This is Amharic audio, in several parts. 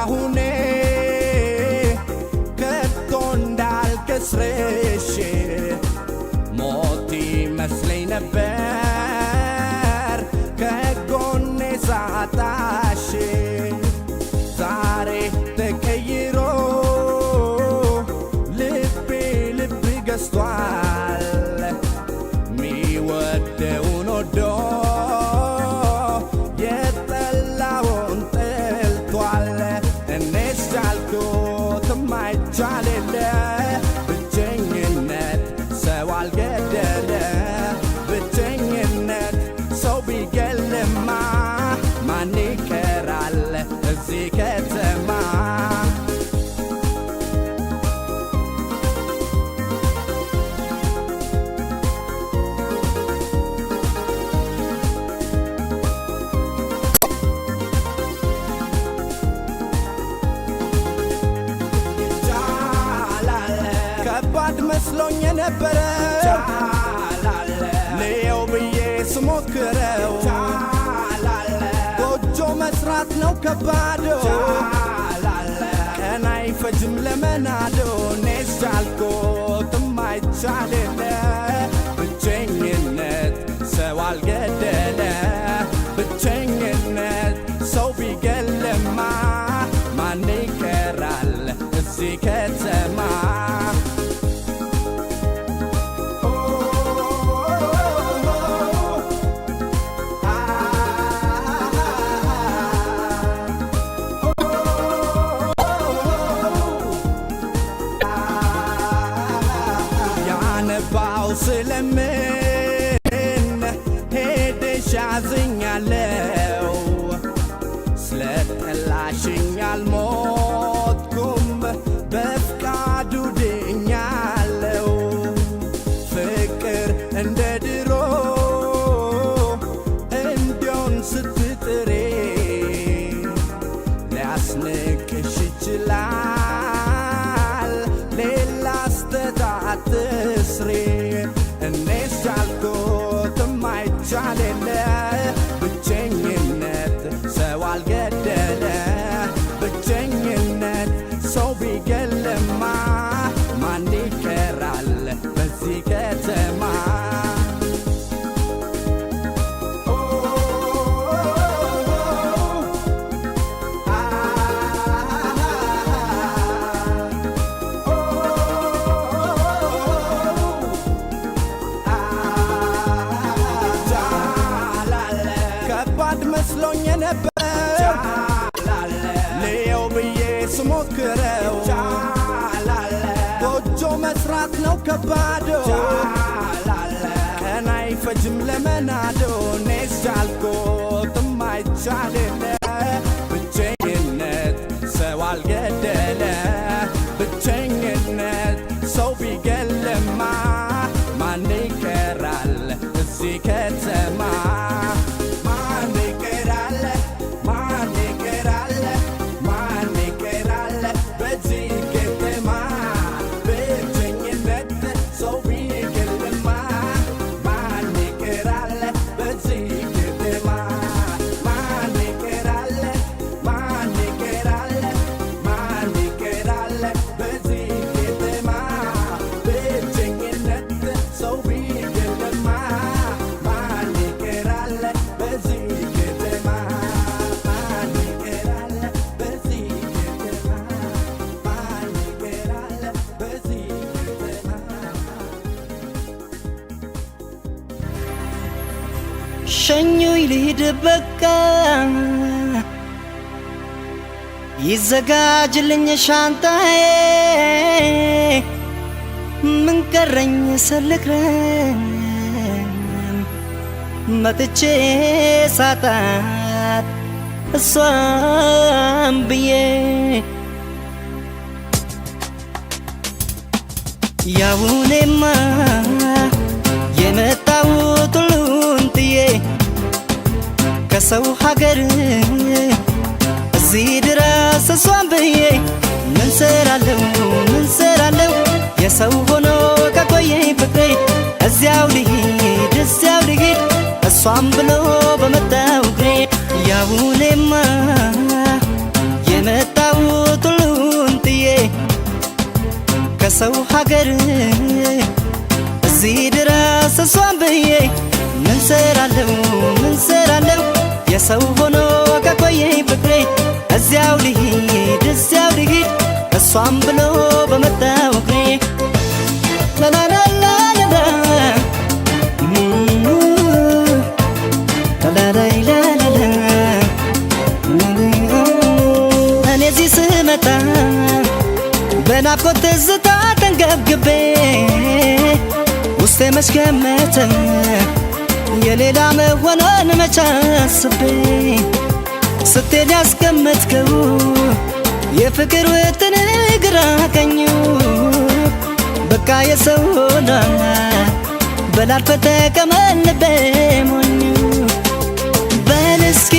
እንዳሁኔ ከቶ እንዳልከስርሽ ሞት ይመስለኝ ነበር ከጎኔ ሳጣሽ። ዛሬ ተቀይሮ ልቤ ልብ ገዝቷል፣ ሚወደውን ወዶ የጠላውን ጠልቷል። እኔስ ቻልኩት የማይቻል የለ፣ ብቸኝነት ሰው አልገደለ። ብቸኝነት ሰው ቢገልማ ማን ይቀራል እዚህ ከተማ? ይቻላል ከባድ መስሎኝ የነበረ ልየው ብዬ ስሞክረው ጎጆ መስራት ነው ከባዶ፣ ቀን አይፈጅም ለመናዶ። እኔስ ቻልኩት የማይቻል የለ፣ ብቸኝነት ሰው አልገደለ። ብቸኝነት ሰው ቢገልማ ማን ይቀራል እዚህ ከተማ? ያነባው ስለምን ሄደሽ አዝኛለው፣ ስለጠላሽኝ አልሞትኩም በፍቃዱ ድኛለው። ፍቅር እንደ ድሮ እንዲሆን ስትጥሬ ሊያስንቅሽ ይችላል፣ ሌላ ስተት አትስሪ። እኔስ ቻልኩት የማይቻል የለ፣ ብቸኝነት ሰው አልገደለ። ብቸኝነት ሰው ቢገልማ ማን ይቀራል በዚህ ከተማ? ከባድ መስሎኝ ነበር ልየው ብዬ ስሞክረው ጎጆ መስራት ነው ከባዶ፣ ቀን አይፈጅም ለመናዶ። እኔስ ቻልኩት የማይቻል የለ፣ ብቸኝነት ሰው አልገደለ። ብቸኝነት ሰው ቢገልማ ማን ይቀራል እዚህ ከተማ? ማን ይቀራል? ማን ይቀራል? ማን ይቀራል በዚህ ከተማ? ብቸኝነት ሰው ቢገልማ ማን ይቀራል በዚህ ከተማ? ማን ይቀራል? ማን ይቀራል? ማን ይቀራል በዚህ ከተማ? ብቸኝነት ሰው ቢገልማ ማን ይቀራል በዚህ ከተማ? ማን ይቀራል በዚህ ከተማ? ማን ይቀራል በዚህ ከተማ? ሸኙኝ ልሂድ በቃ፣ ይዘጋጅልኝ ሻንጣዬ፣ ምን ቀረኝ ስልክረም መጥቼ ሳጣት እሷም ብዬ። ያውኔማ የመጣሁት ሁሉን ጥዬ ከሰው ሀገር እዚህ ድረስ እሷን ብዬ፣ ምን ሰራለው ምን ሰራለው የሰው ሆኖ ከቆየኝ ፍቅሬ፣ እዚያው ልሂድ እዚያው ልሂድ እሷም ብሎ በመጣው እግሬ። ያውኔማ የመጣሁት ከሰው ሀገር እዚህ ድረስ እሷን ብዬ ምን ሰራለሁ ምን ሰራለሁ የሰው ሆኖ ከቆየኝ ፍቅሬ እዚያው ልሂድ እዚያው ልሂድ እሷን ብሎ በመጣው እግሬ ላላላላላ ላላላላላ። እኔ እዚህ ስመጣ በናፍቆት ትዝታ ተንገብግቤ ውስጤ መች ገመተ የሌላ መሆኗን መች አስቤ ስትሄድ ያስቀመጥከው የፍቅር ውጥን ግራ ቀኙ በቃ የሰው ሆና በላርፈ ተቀመጥ ልቤ ሞኙ በል እስኪ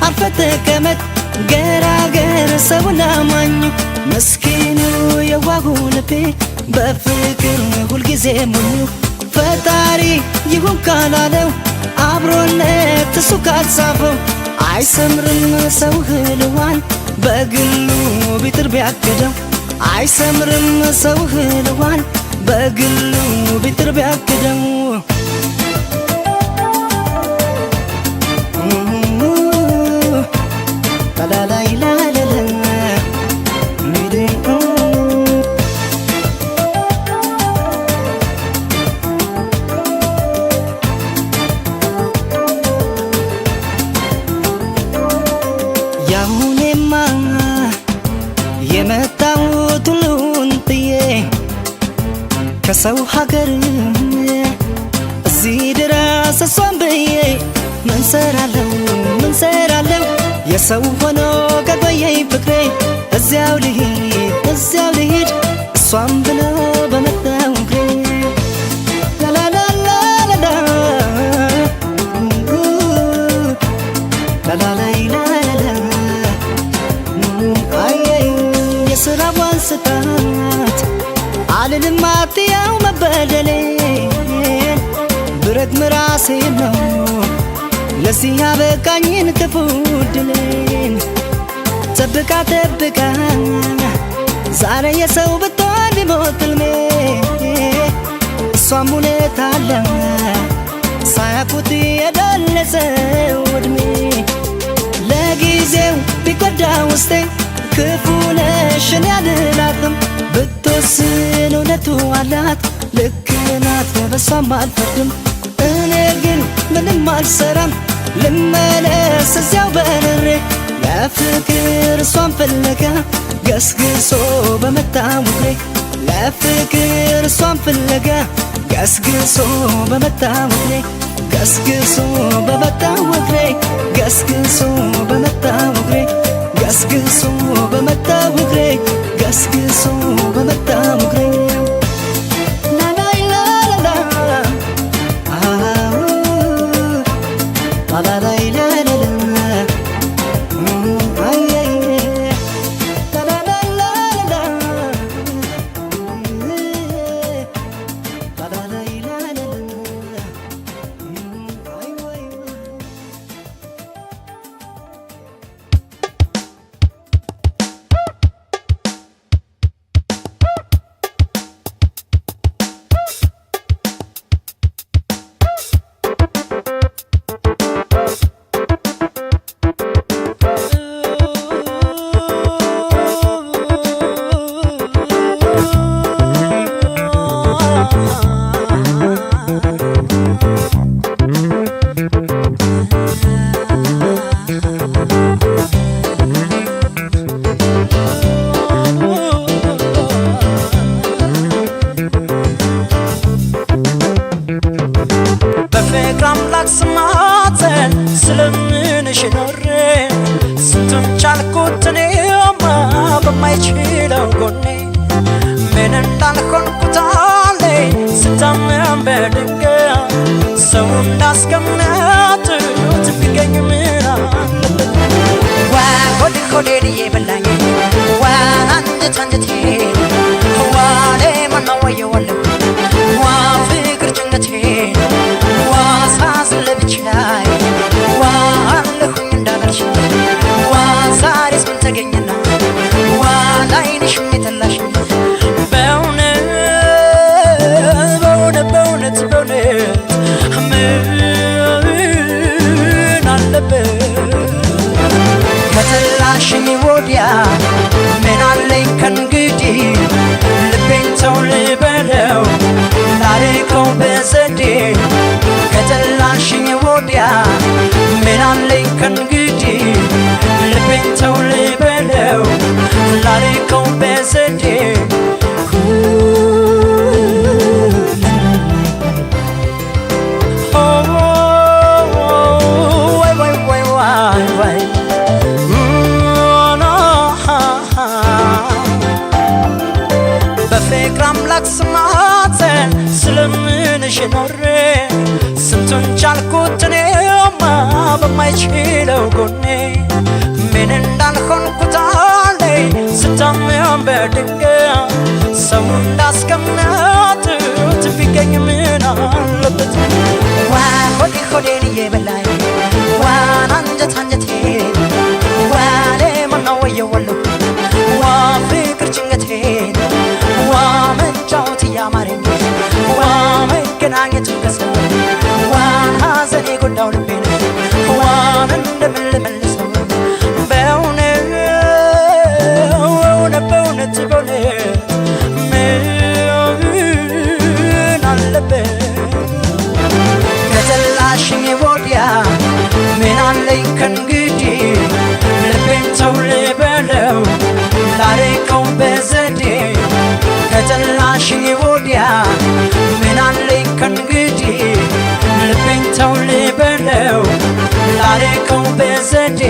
አርፈህ ተቀመጥ ገራገር ሰውን አማኙ ምስኪኑ የዋሁ ልቤ በፍቅር ሁልጊዜ ሞኙ ፈጣሪ ይሁን ካላለው አብሮነት እሱ ካልጻፈው አይሰምርም ሰው ህልዋን በግሉ ቢጥር ቢያቅደው አይሰምርም ሰው ህልዋን በግሉ ቢጥር ቢያቅደው። ላላላይላላላ ያሁኔማ የመጣሁት ሁሉን ጥዬ ከሰው ሀገር እዚህ ድረስ እሷን ብዬ ምን ሰራለሁ ምን ሰራለሁ የሰው ሆኖ ከቆየኝ ፍቅሬ እዚያው ልሂድ እዚያው ልሂድ እሷን ብሎ በመጣው እግሬ ላላላላላ ላላላይላላ አየይ የስራዋን ስጣት አልልም አትያው መበደሌን ብረት ምራሴ ነው ለዚህ ያበቃኝን ክፉ ዕድሌን ጠብቃ ጠብቃ ዛሬ የሰው ብትሆን ቢሞት ሕልሜ እሷም እውነት አለ ሳያውቁት የደለሰው ዕድሜ ለጊዜው ቢጎዳ ውስጤ ክፉ ነሽ እኔ አልላትም ብትወስን እውነቱ አላት ልክ ናት በሷም አልፈርድም። እኔ ግን ምንም አልሰራም ልመለስ እዚያው በርሬ ለፍቅር እሷን ፍለጋ ገስግሶ በመጣው እግሬ ለፍቅር እሷን ፍለጋ ገስግሶ በመጣው እግሬ ገስግሶ በመጣው እግሬ ገስግሶ በመጣው እግሬ ገስግሶ በመጣው እግሬ ገስግሶ በመጣው እግሬ ላላይላላላ አዎ ላላላይላላላ አየየ ላላላላላ ላላላይላላላ አይ ወይ። በፍቅር አምላክ ስማፀን ስለምንሽ ኖሬ ስንቱን ቻልኩት እኔማ በማይችለው ጎኔ ምን እንዳልሆንኩት አለኝ ስታመም በድንገት ሰው እንዳስቀመጡት ቢገኝ ምን አለበት? ዋ ሆድ ሆዴን እየበላኝ ዋ አንጀት አንጀቴን ዋ ለማን ወየዋለሁ ዋ ፍቅር ጭንቀቴን ዋ ሳዝን ለብቻዬ ዋ አለሁኝ እንዳላልሽ ዋ ዛሬስ ምን ተገኘና ዋ ላይንሽም የተላሽ በእውነት ከጠላሽኝ ወዲያ ምን አለኝ ከእንግዲህ ልቤን ተው ልበለው ላርቀው በዘዴ ከጠላሽኝ ወዲያ ምን አለኝ ከእንግዲህ ልቤን ተው ልበለው ላርቀው በዘዴ ዋይ ዋይ ዋይ ዋይ ዋይ በፍቅር አምላክ ስማፀን ስለምንሽ ኖሬ ስንቱን ቻልኩት እኔማ በማይችለው ጎኔ ምን እንዳልሆንኩት አለኝ ስታመም በድንገት ሰው እንዳስቀመጡት ቢገኝ ምን አለበት ዋ ሆዴ ሆዴን እየበላኝ ዋን አንጀት አንጀቴን ዋኔ ማነው ወየወሎ ዋ ፍቅር ጭንቀቴን ዋ መጫወት እያማረኝ ዋ መገናኘቱ ከሰው ዋን ሐዘኔ ጎዳው ልቤን ዋን እንደምን ልመልሰው በእውነት በእውነት በእውነት ምን አለበት ከጠላሽኝ ወዲያ ምን አለኝ ከእንግዲህ ልቤን ተው ልበለው ላርቀው በዘዴ ከጠላሽኝ ወዲያ ምን አለኝ ከእንግዲህ ልቤን ተው ልበለው ላርቀው በዘዴ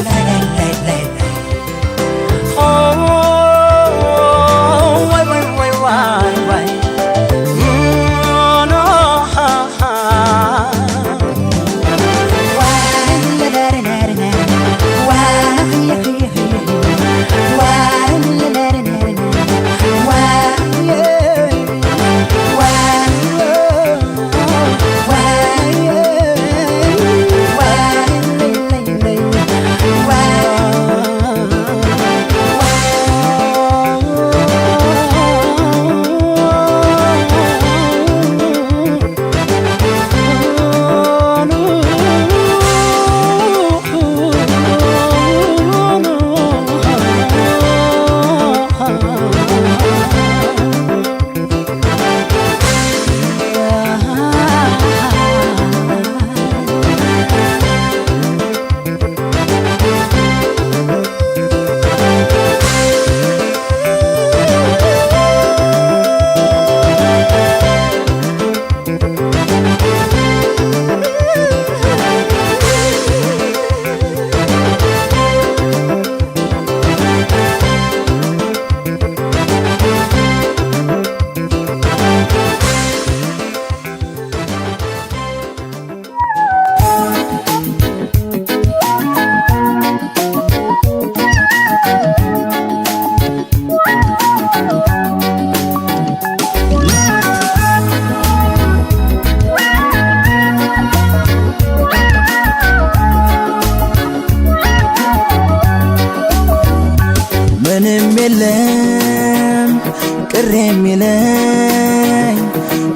ላይ ላይ ላይ ላይ ኦ ዋይ ዋይ ዋይ ዋይ ዋይ ኖ ምንም የለም ቅር የሚለኝ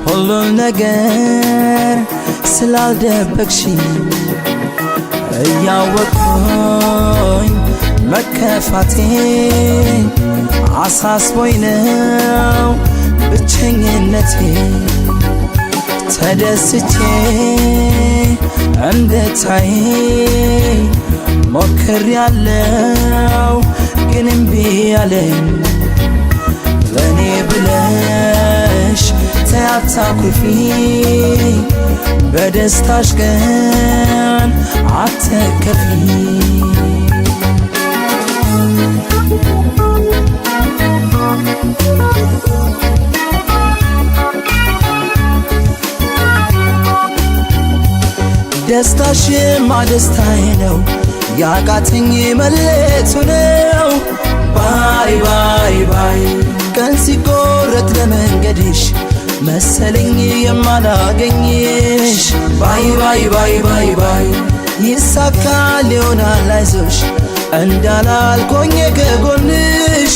ሁሉም ነገር ስላልደበቅሽኝ እያወቅኩኝ መከፋቴ አሳስቦኝ ነው ብቸኝነቴ ተደስቼ እንድታይ ሞክሬያለሁ ግን እምቢ አለኝ። ለእኔ ብለሽ ተይ አታኩርፊ በደስታሽ ቀን አትከፊ። ደስታሽማ ደስታዬ ነው ያቃተኝ መለየቱ ነው። bye bye bye ቀን ሲቆረጥ ለመንገድሽ መሰለኝ የማላገኝሽ። bye bye bye bye bye ይሳካል ይሆናል አይዞሽ እንዳላልኮኝ ከጎንሽ።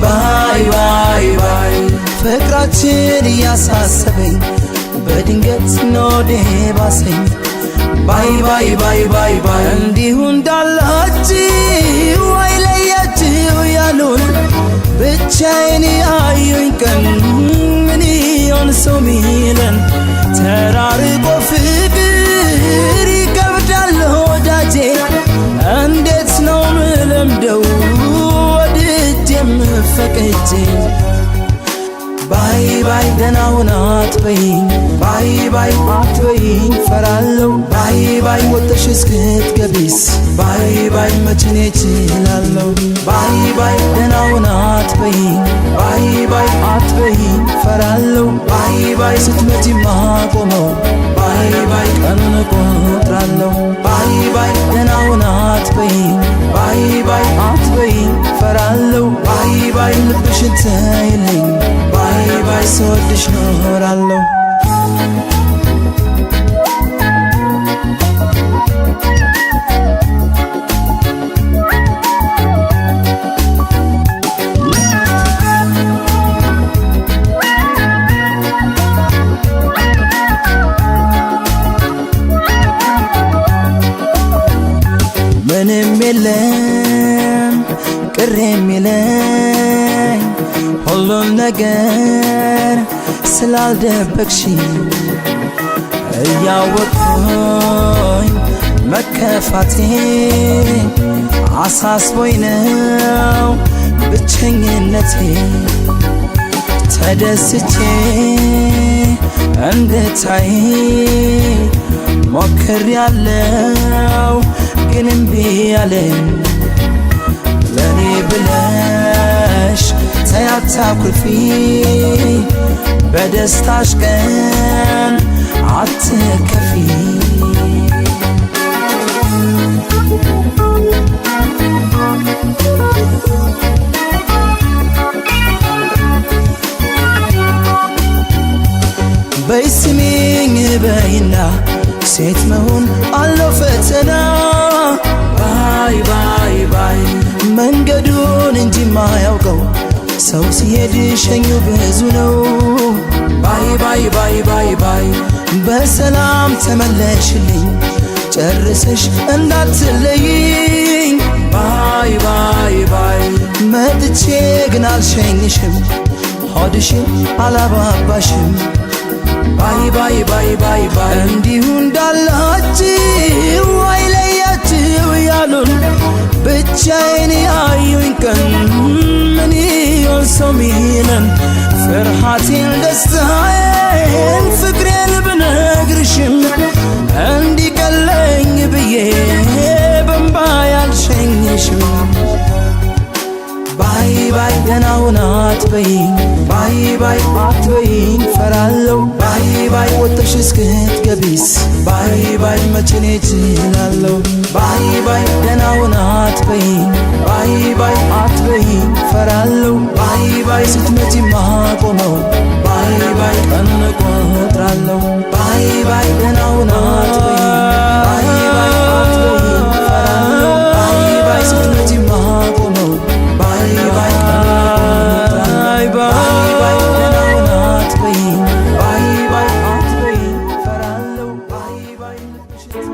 bye bye bye ፍቅራችን እያሳሰበኝ በድንገት ኖዴ ባሰኝ። Bye bye bye bye bye እንዲሁ እንዳላችሁ አይለያችሁ ያሉን ብቻዬን ያዩኝ ቀን ምን ይሆን ሰው ሚለን? ተራርቆ ፍቅር ይከብዳል ወዳጄ፣ እንዴት ነው ምለምደው ወድጄ የምፈቅጄ? Bye bye ደህና ሁን አትበይኝ፣ bye bye አትበይኝ፣ ፈራለሁ። Bye bye ወጥተሽ እስክትገቢስ bye bye መች እኔ እችላለሁ? Bye bye ደህና ሁን አትበይኝ፣ bye bye አትበይኝ፣ ፈራለሁ። Bye bye ስትመጪ ማቆመው bye bye ቀኑን እቆጥራለሁ። Bye bye ደህና ሁን አትበይኝ፣ bye bye አትበይኝ፣ ፈራለሁ። Bye bye ልብሽን ተይልኝ፣ bye bye ስወድሽ ኖራለሁ። ምንም የለም ቅር የሚለኝ፣ ሁሉም ነገር ስላልደበቅሽ እያወቅኩኝ መከፋቴ አሳስቦኝ ነው ብቸኝነቴ። ተደስቼ እንድታይ ሞክሬያለሁ ግን እምቢ አለኝ። ለኔ ብለሽ ተይ አታኩርፊ፣ በደስታሽ ቀን አትከፊ። በይ ስሚኝ በይና፣ ሴት መሆን አለው ፈተና። Bye bye bye መንገዱን እንጂ ማያውቀው ሰው ሲሄድ ሸኙ ብዙ ነው። Bye bye bye bye bye በሰላም ተመለሽልኝ፣ ጨርሰሽ እንዳትለይኝ። Bye bye bye መጥቼ ግን አልሸኝሽም፣ ሆድሽን አላባባሽም። Bye bye bye bye bye እንዲሁ እንዳላችሁ አይለያችሁ ያሉን ብቻዬን ያዩኝ ቀን ምን ይሆን ሰው ሚለን? ፍርሃቴን ደስታዬን ፍቅሬን ብነግርሽም እንዲቀለኝ ብዬ በእምባ ያልሸኝሽም። Bye bye ደህና ሁን አትበይኝ፣ bye bye አትበይኝ፣ ፈራለሁ። Bye bye ወጥተሽ እስክትገቢስ bye bye መች እኔ እችላለሁ? Bye bye ደህና ሁን አትበይኝ፣ bye bye አትበይኝ፣ ፈራለሁ። Bye bye ስትመጪ ማቆመው bye bye ቀኑን እቆጥራለሁ። Bye bye ደህና ሁን አትበይኝ፣ bye bye አትበይኝ፣ ፈራለሁ። Bye bye ስትመጪ ማቆመው bye bye ቀኑን እቆጥራለሁ። Bye bye ደህና ሁን አትበይኝ፣ bye bye አትበይኝ፣ ፈራለሁ። Bye bye ልብሽን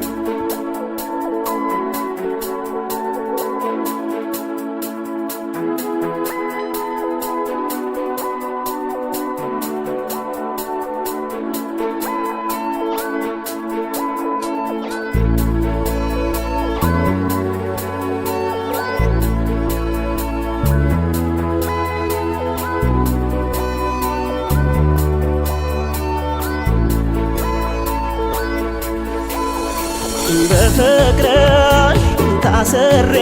በፍቅርሽ ታስሬ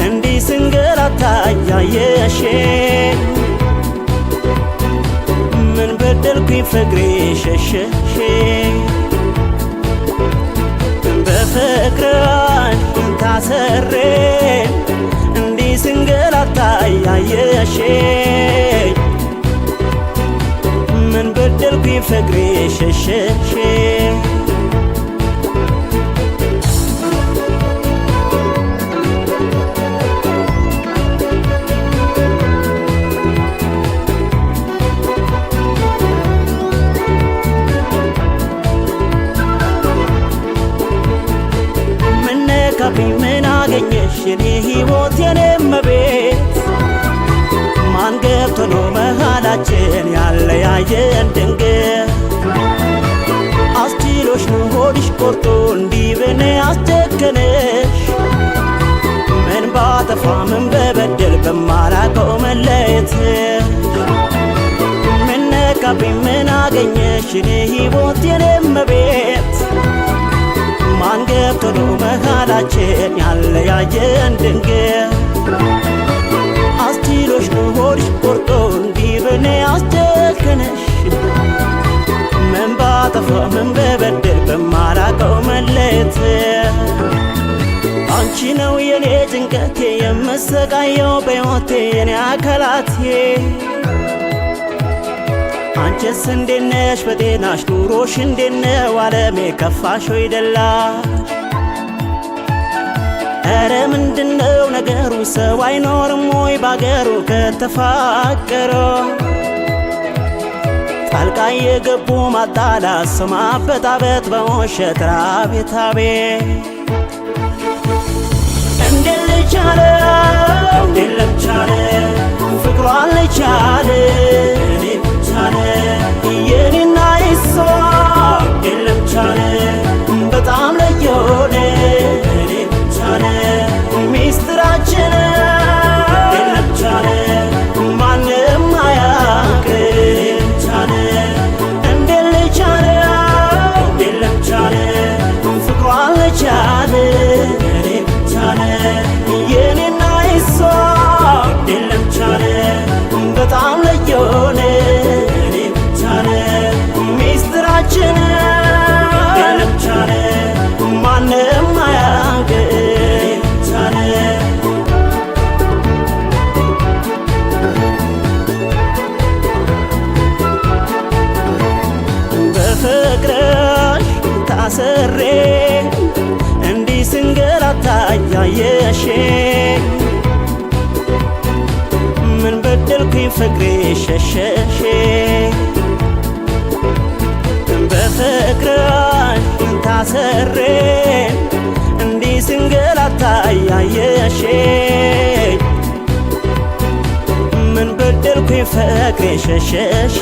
እንዲህ ስንገላታ ያየሽ፣ ምን በደልኩኝ ፍቅሬ ሸሸሽ? በፍቅርሽ ታስሬ እንዲህ ስንገላታ ያየሽ፣ ምን በደልኩኝ ፍቅሬ ሸሸሽ? የኔ ሕይወት የኔ እመቤት? ማን ገብቶ ነው መሃላችን ያለያየን ድንገት? አስችሎሽ ነው ሆድሽ ቆርጦ እንዲህ በኔ አስጨከነሽ? ምን ባጠፋ ምን በበደል በማላውቀው መለየት? ምን ነካብኝ ምን አገኘሽ የኔ ሕይወት የኔ እመቤት? ማን ገብቶ ነው መሃላችን ያለያየን ድንገት? አስችሎሽ ነው ሆድሽ ቆርጦ እንዲህ በኔ አስጨከነሽ? ምን ባጠፋ ምን በበደል በማላውቀው መለየት? አንቺ ነው የኔ ጭንቀቴ የምሰቃየው በሕይወቴ የኔ አካላቴ። አንቺስ እንዴት ነሽ በጤናሽ ኑሮሽ እንዴት ነው ዓለሜ ከፋሽ ወይ ደላሽ? ኧረ ምንድነው ነገሩ ሰው አይኖርም ወይ ባገሩ ከተፋቀረ? ጣልቃ የገቡ ማጣላት ሰው ማበጣበጥ በውሸት አቤት አቤት። እንዴት ልቻለው እንዴት ልቻለው ፍቅሯን ልቻል እኔ ብቻለ የኔና የሷ እንዴት ልቻለ በጣም ለየሆነ እኔ ብቻለ ሚስጥራችን እንዴት ልቻለ ማንም አያውቅ እኔ ብቻለ እንዴት ልቻለ እንዴት ልቻለ ፍቅሯን ልቻለ እኔ ብቻለ የኔና የሷ እንዴት ልቻለ በጣም ለየሆነ እኔ ብቻለ ሚስጥራችን እንዴት ልቻለ ማንም አያውቅ እኔ ብቻለ። በፍቅርሽ ታስሬ እንዲህ ስንገላታ እያየሽ ምን በደልኩኝ ፍቅሬ ሸሸሽ? በፍቅርሽ ታስሬ እንዲህ ስንገላታ እያየሽ ምን በደልኩኝ ፍቅሬ ሸሸሽ?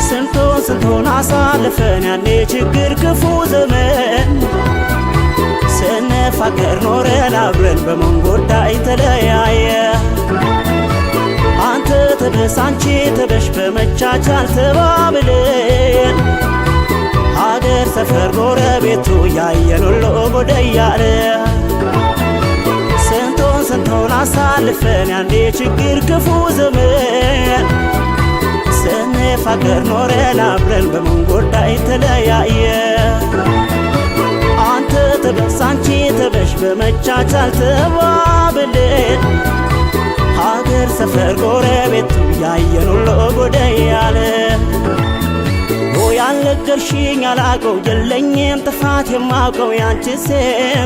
ስንቱን ስንቱን አሳልፈን ያኔ ችግር ክፉ ዘመን ስንፋቀር ኖረን አብረን በምን ጉዳይ ተለያየ? አንተ ትብስ አንቺ ትበሽ በመቻቻል ተባብለን ሀገር ሰፈር ጎረቤቱ ያየን ሁሉ ጉድ እያለ። ስንቱን ስንቱን አሳልፈን ያኔ ችግር ክፉ ዘመን ስንፋቀር ኖረን አብረን በምን ጉዳይ ተለያየ? አንተ ትበስ አንቺ ትበሽ በመቻቻል ተባብለን ሀገር ሰፈር ጎረቤቱ ያየን ሁሉ ጉድ እያለ። ያልነገርሽኝ አላውቀው የለኝም ጥፋት የማውቀው ያንቺስ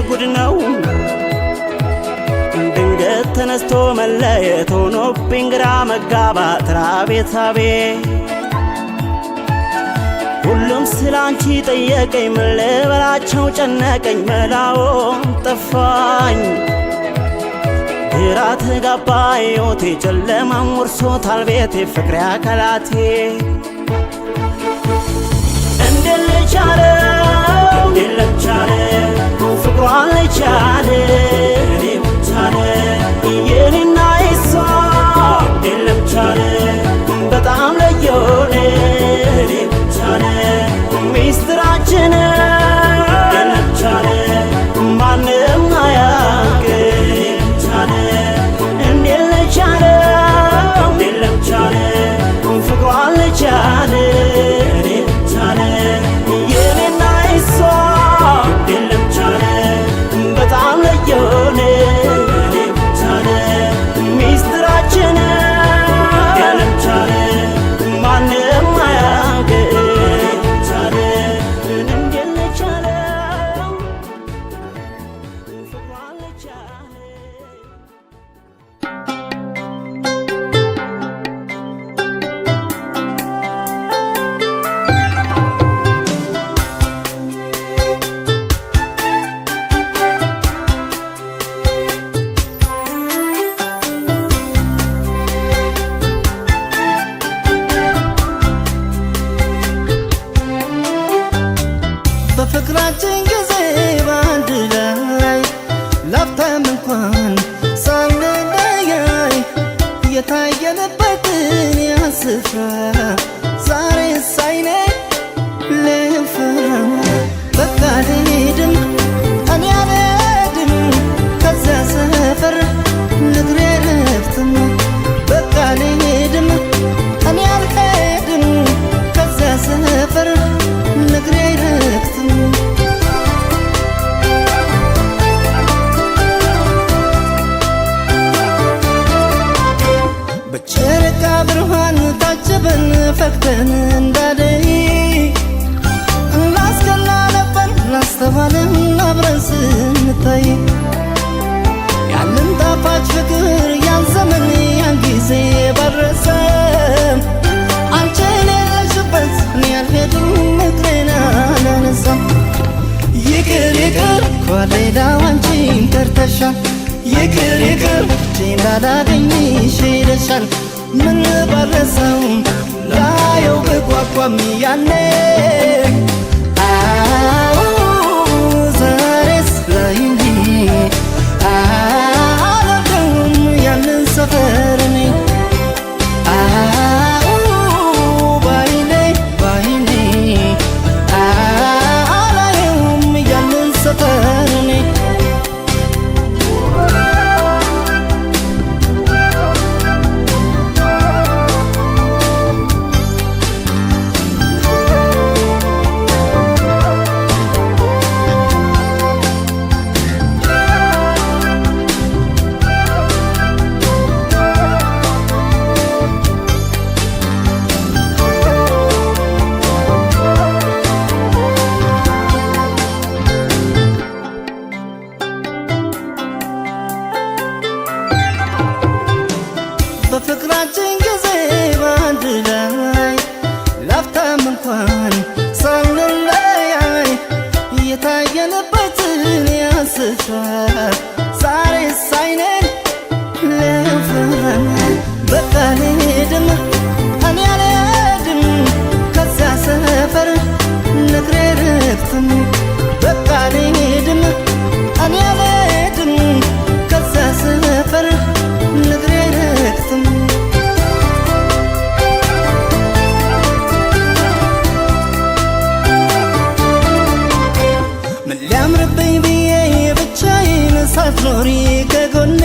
ጉድ ነው። ድንገት ተነስቶ መለየት ሆኖብኝ ግራ መጋባት አቤት አቤት። ሁሉም ስላንቺ ጠየቀኝ ምን ልበላቸው ጨነቀኝ መላውን ጠፋኝ። ግራ ተጋባ ሕይወቴ ጨለማም ወርሶታል ቤቴ ፍቅሬ አካላቴ። እንዴት ልቻለው እንዴት ልቻለው ፍቅሯን ልቻል እኔ ብቻለ የኔና የሷ እንዴት ልቻለ በጣም ለየሆነ እኔ ብቻለ ሚስጥራችን እንዴት ልቻለ ማንም አያውቅ እኔ ብቻለ እንዴት ልቻለው እንዴት ልቻለ ፍቅሯን ልቻለ ስፍራ ዛሬ ሳይኔ ልፍራ በቃ አልሄድም እኔ አልሄድም ከዚያ ሰፈር ልግሬ ረፍትም በቃ አልሄድም እኔ አልሄድም ከዚያ ሰፈር ልግሬ ረፍትም። በጨረቃ ብርሃን ታጅበን ፈክተን እንዳደይ እናስቀና ነበር ላስተዋልን አብረን ስንታይ ያንን ጣፋጭ ፍቅር ያን ዘመን ያን ጊዜ ባልረሳም አንቺ የሌለሽበት እኔ አልሄድም እግሬን አላነሳም። ይቅር ይቅር እኳ ሌላው አንቺን ቀርተሻል ይቅር ይቅር እጄን ላላገኝሽ ሄደሻል ምን ባልረሳው ላየው ብጓጓም ያኔ አዎ ዛሬስ ላይ እንጂ አልወደውም ያንን ሰፈር እኔ አዎ ባይኔ ባይኔ አላየውም ያንን ሰፈር እኔ። በፍቅራችን ጊዜ በአንድ ላይ ላፍታም እንኳን ሳንለያይ የታየንበትን ያን ስፍራ ዛሬስ አይኔን ልፍራ በቃ አልሄድም እኔ አልሄድም ከዚያ ሰፈር ንግሬ ረፍትም በቃ አልሄድም እኔ አልሄድም ከዚያ ሰፈር ንግሬ ረፍትም። ምን ሊያምርብኝ ብዬ ብቻዬን ሳትኖሪ ከጎኔ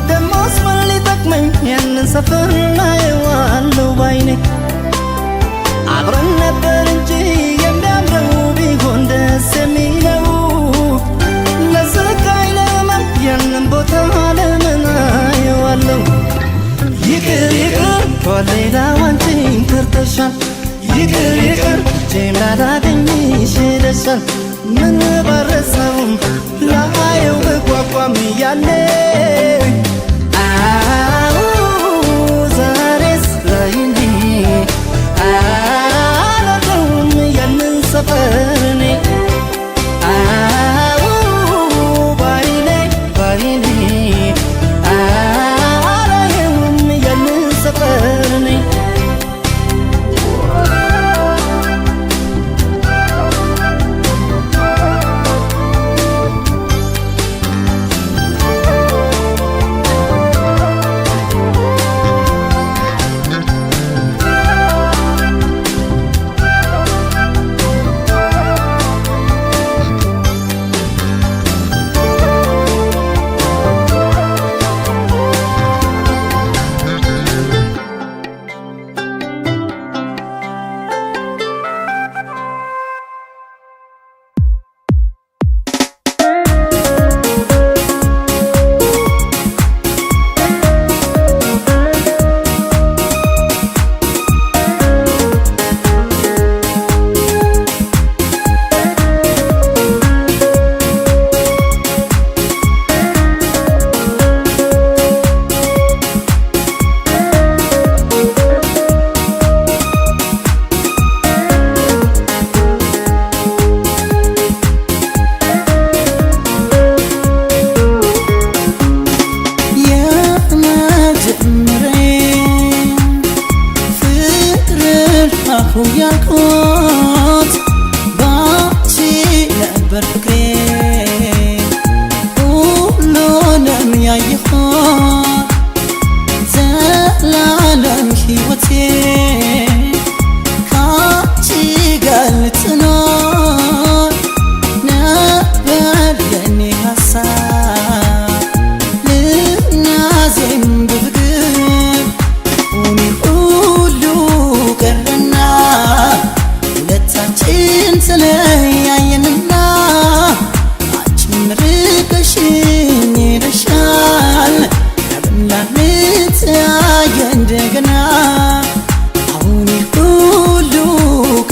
ደሞስ ምን ሊጠቅመኝ ያንን ሰፈር አየዋለሁ ባይኔ አብረን ነበር እንጂ የሚያምረው ቢሆን ደስ የሚለው ለስቃይ ለህመም ያንን ቦታ ለምን አየዋለሁ። ይቅር ይቅር እኳ ሌላው አንቺን ከርተሻል ይቅር ይቅር እጄን ላላገኝሽ ሄደሻል ምን ባረሳውም ላየው ብጓጓም ያኔ አዎ ዛሬስ ላይ እንጂ አልወደውም ያንን ሰፈር እኔ አዎ ባይኔ ባይኔ አላየውም ያንን ሰፈር እኔ። ያልኩት ባንቺ ነበር ፍቅሬ ሁሉንም ያየሁት ዘላለም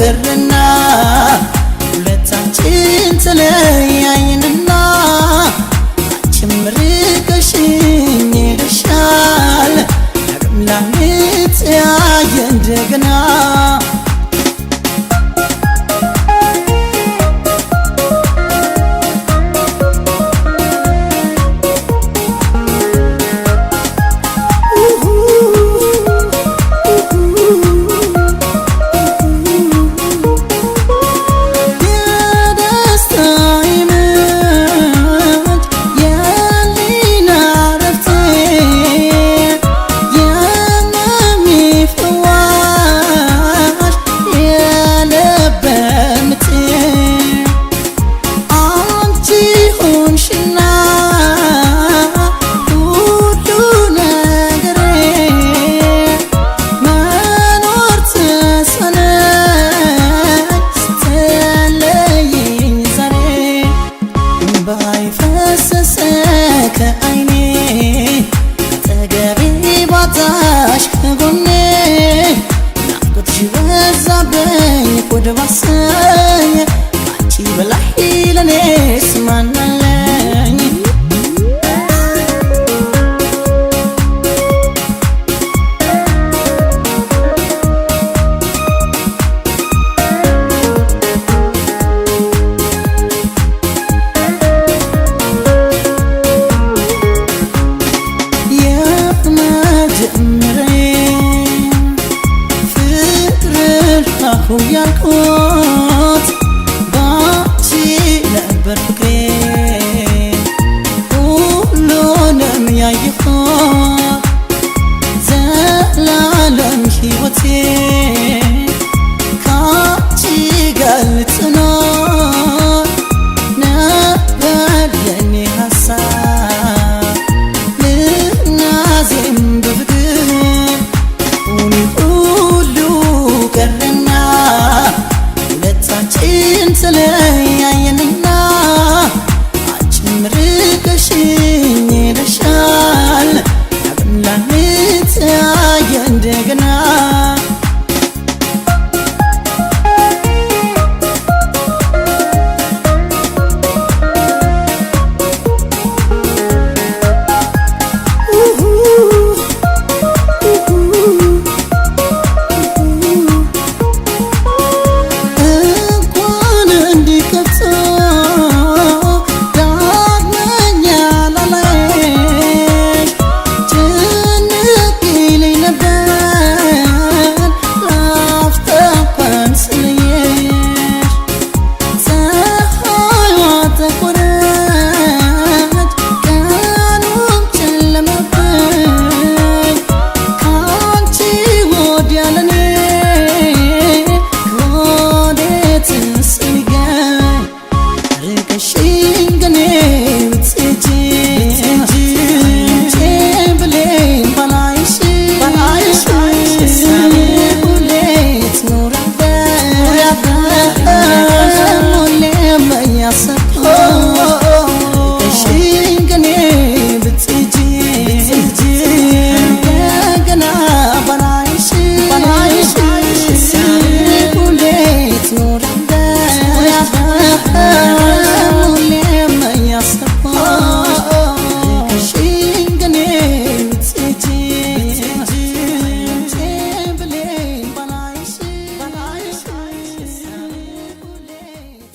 ቀረና ሁለታችን ተለያየንና አንቺም ርቀሽኝ ሄደሻል ዳግም ላንተያይ እንደገና። የደስታዬ ምንጭ የህሊና ዕረፍቴ የህመሜ ፈዋሽ የልቤ ምቴ አንቺ ሆንሽና ሁሉ ነገሬ መኖር ተሳነኝ ስትለይኝ ዛሬ። እምባዬ ፈሰሰ ከዓይኔ አጠገቤ ባጣሽ ከጎኔ ናፍቆትሽ በዛብኝ ሆድ ባሰኝ ካንቺ በላይ ለኔስ ማን አለኝ? የመጀመሪያዬ ፍቅርሽ አሁ ያልኩት ባንቺ ነበር ፍቅሬ ሁሉንም ያየሁት ዘላለም ሕይወቴ ካንቺ ጋር ልትኖር ነበር የኔ ሀሳብ ልናዜም በፍቅር ሁኒ ሁሉ ቀረና ሁለታችን ተለያየንና አንቺም ርቀሽኝ ሄደሻል ዳግም ላንተያይ እንደገና። እንኳን እንዲከፍቶ ዳግመኛ ላላይሽ ጭንቅ ይለኝ ነበር ላፍታ እንኳን ስለየሽ ፀሐይዋ ጠቆረች ቀኑም ጨለመብኝ ካንቺ ወዲያ ለኔ ከወዴትስ ሊገኝ ርቀሽኝ ከኔ ብትሄጂ አይኖቼን ብሌን ባላይሽ ሁሌ ትኖሪያለሽ ሁሌም እያሰብኩሽ ርቀሽኝ ከኔ ብትሄጂ እንደገና ባላይሽ ሁሌ ትኖሪያለሽ ሁሌም እያሰብኩሽ ርቀሽኝ ከኔ ብትሄጂ አይኖቼን ብሌን ባላይሽ ሁሌ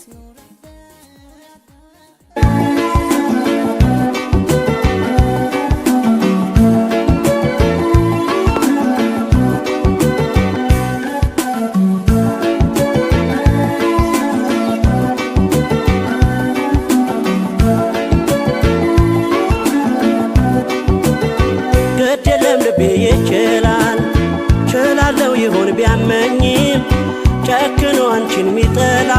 ትኖሪያለሽ። ግድ የለም ልቤ ይችላል ችላለው ይሆን ቢያመኝም ጨክኖ አንቺን ሚጠላ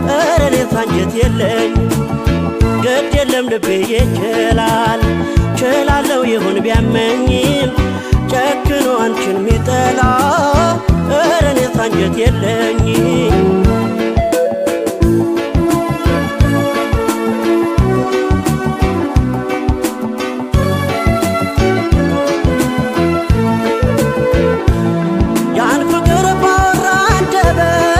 ኧረ እኔስ አንጀት የለኝ። ግድ የለም ልቤ ይችላል ችላለው ይሆን ቢያመኝም ጨክኖ አንቺን ሚጠላ ኧረ እኔስ አንጀት የለኝ። ያን ፍቅር ባወራ አንደበት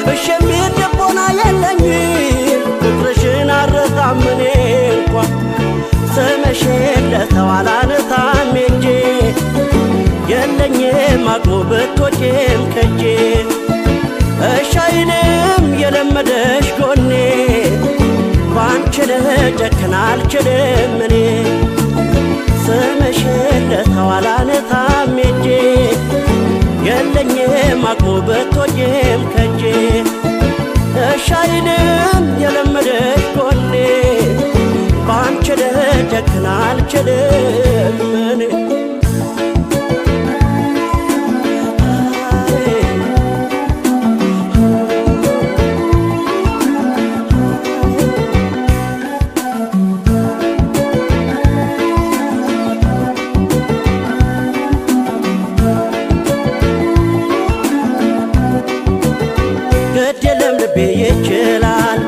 እሺ የሚል ልቦና የለኝም ፍቅርሽን አልረሳም እኔ እንኳ ስምሽን ለሰው አላነሳም እንጂ የለኝም አቅሙ ብትወጪም ከጄ እሺ አይልም የለመደሽ ጎኔ ባንቺ ልጨክን አልችልም እኔ ስምሽን ለሰው አላነሳም እንጂ የለኝም አቅሙ ብትወጪም ከጄ እሺ አይልም የለመደሽ ጎኔ ባንቺ ልጨክን አልችልም እኔ ግድ የለም ልቤ ይችላል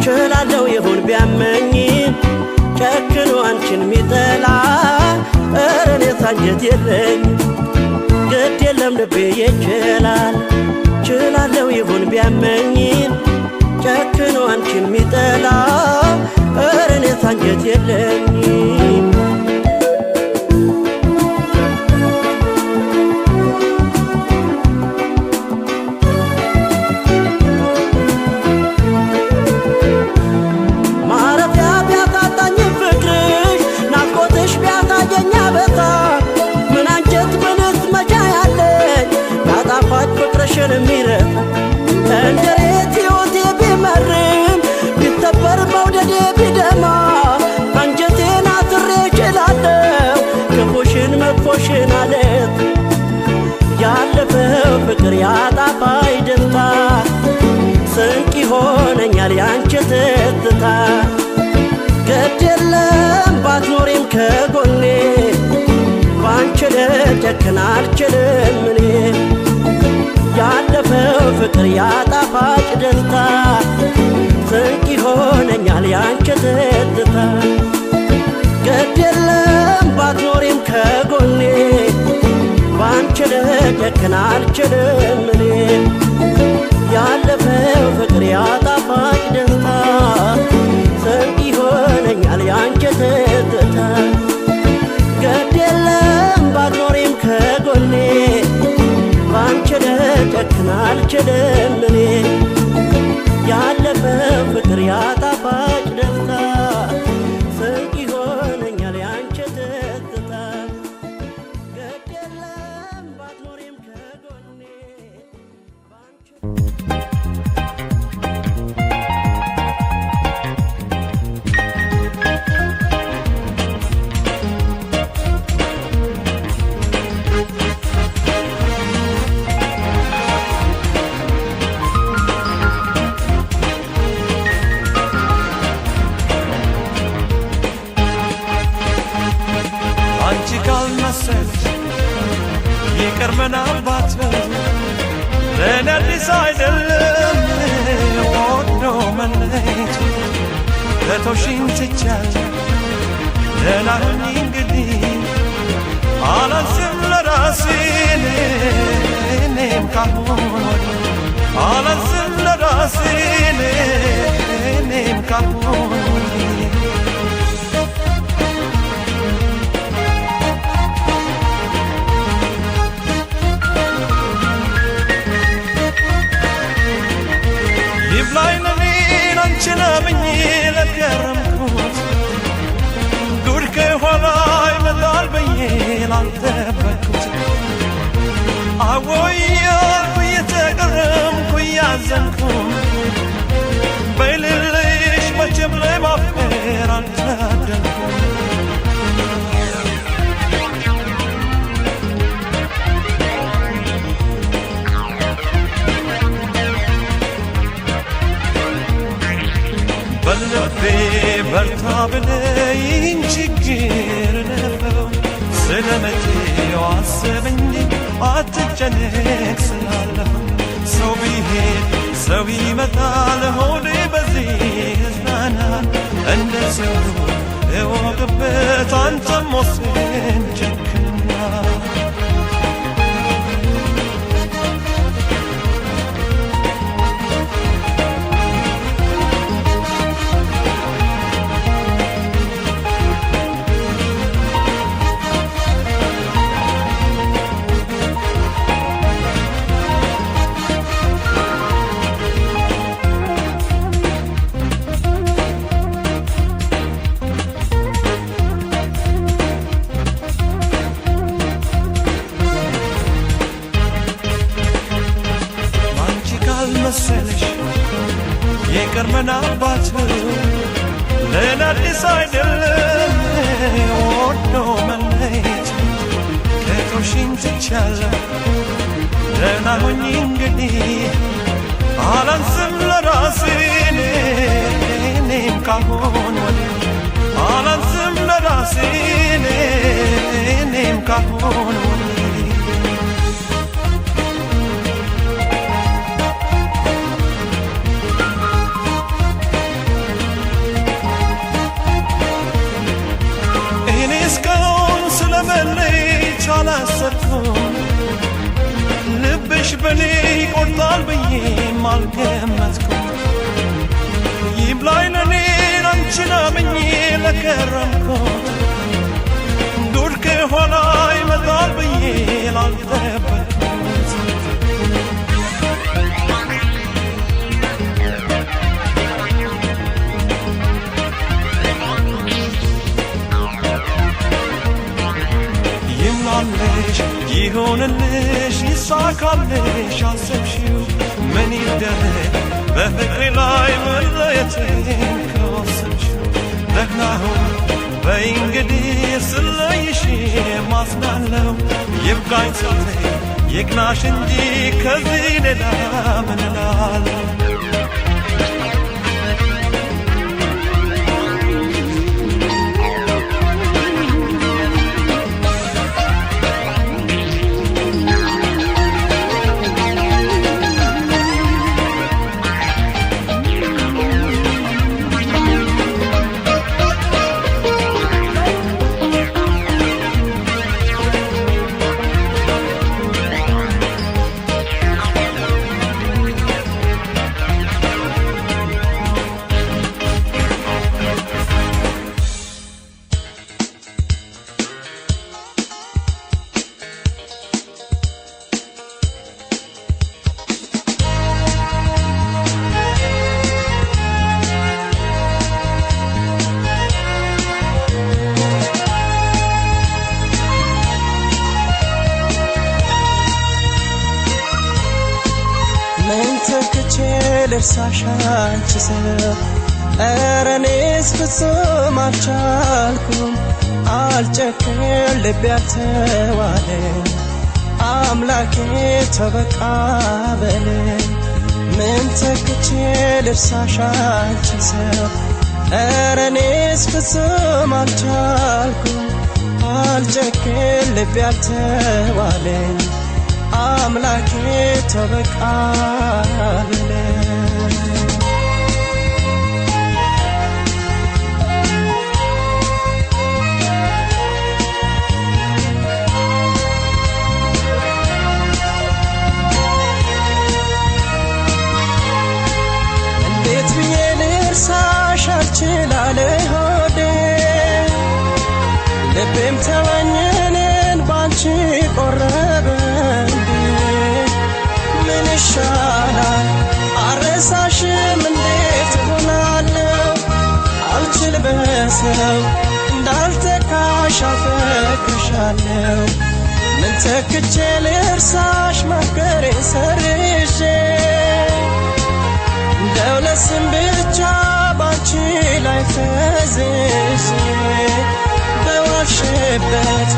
ችላለው ይሁን ቢያመኝ ጨክኖ አንቺን ሚጠላ ኧረ እኔስ አንጀት የለኝ ግድ የለም ልቤ ይችላል ችላለው ይሁን ቢያመኝ ጨክኖ አንቺን ሚጠላ ኧረ እኔስ አንጀት የለኝ ማረፊያ ቢያሳጣኝ ፍቅርሽ ናፍቆትሽ ቢያሳየኝ አበሳ ምን አንጀት ምንስ መቻ ያለኝ ያጣፋጭ ፍቅርሽን የሚረሳ እንደ ሬት ሕይወቴ ቢመርም ቢሰበር መውደዴ ቢደማ አንጀቴን አስሬ እችላለሁ ክፉሽን መጥፎሽን አለት ያለፈው ፍቅር ያጣፋጭ ደስታ ስንቅ ይሆነኛል ያንቺ ትዝታ ግድ የለም ባትኖሪም ከጎኔ ባንቺ ልጨክን አልችልም እኔ ያለፈው ፍቅር ያጣፋጭ ደስታ ስንቅ ይሆነኛል ያንቺ ትዝታ ግድ የለም ባትኖሪም ከጎኔ ባንቺ ልጨክን አልችልም እኔ ያለፈው ፍቅር ያጣፋጭ ደስታ ስንቅ ይሆነኛል ያንቺ ትዝታ ግድ የለም ባትኖሪም ከጎኔ ባንቺ ልጨክን አልችልም እኔ ያለፈው ፍቅር ያጣፋጭ ደስታ ስንቅ ይሆነኛል ያንቺ ትዝታ ግድ የለም ባትኖሪም ከጎኔ ባንቺ አንቺ ካልመሰልሽ ይቅር ምናልባት ለእኔ አዲስ አይደለም ወዶ መለየት ለተውሽኝ ትቻለሁ ደህና ሁኚ እንግዲህ አላዝም ለራሴ እኔም ካሁን ወዲህ አላዝም ለራሴ እኔም ካሁን ወዲህ ይብላኝ ለኔን አንቺን አምኜ ለገረምኩት ጉድ ከኋላ ይመጣል ብዬ ላልጠበቅኩት አወይ እያልኩ እየተገረምኩ እያዘንኩ በይልልሽ መቼም ለማፍቀር አልታደልኩም። በልቤ በርታ ብለህ ይህን ችግር ለፈው ስለ መጪው አስብ እንጂ አትጨነቅ ስላለፈው። ሰው ቢሄድ ሰው ይመጣል ሆዴ በዚህ ይጽናናል። እንደ ሰው እወቅበት አንተም ወስን ጨክና። ይቅር ምን አባቱ ለእኔ አዲስ አይደለም ወዶ መለየት ከተውሽኝ ትቻለሁ ደህና ሁኚ እንግዲህ አላንስም ለራሴ እኔም ካሁን ወዲህ አላንስም ለራሴ እኔም ካሁን ወዲህ እኔ እስካሁን ስለመለየት አላሰብኩም ልብሽ በኔ ይቆርጣል ብዬም አልገመትኩም ይብላኝ ለኔ አንቺን አምኜ ለከረምኩት ዱር ከኋላ ይመጣል ብዬ ላልጠበቅኩት ይምላልሽ ይሁንልሽ ይሳካልሽ አሰብሽው ምን ይደረግ በፍቅሬ ላይ መለየቴን ከወሰንሽው ደህና ሁን በይ እንግዲህ ስለይሽ ማዝናለው ይብቃኝ ስትይ ይቅናሽ እንጂ ከዚህ ሌላ ምን እላለሁ ልርሳሽ አንቺ ሰው ኧረ እኔስ ፍጹም አልቻልኩም አልጨክን ልቤ አልተዋለኝ አምላኬ ተበቃ በለኝ ምን ተክቼ ልርሳሽ አንቺ ሰው ኧረ እኔስ ፍጹም አልቻልኩም አልጨክን ልቤ አልተዋለኝ አምላኬ ተበቃ በለኝ እንዴት ብዬ ልርሳሽ አልችላለ ሆዴ ልቤም ተወኝ እኔን ባንቺ ቆረበ እንዴ ምን ይሻላል አረሳሽም እንዴት እሆናለሁ አልችል በሰው እንዳልተካሽ አፈቅርሻለሁ ምን ተክቼ ልርሳሽ ማፍቀሬን ሰርዤ እንደው ለስም ብቻ ባንቺ ላይ ፈዝዤ በዋልሽበት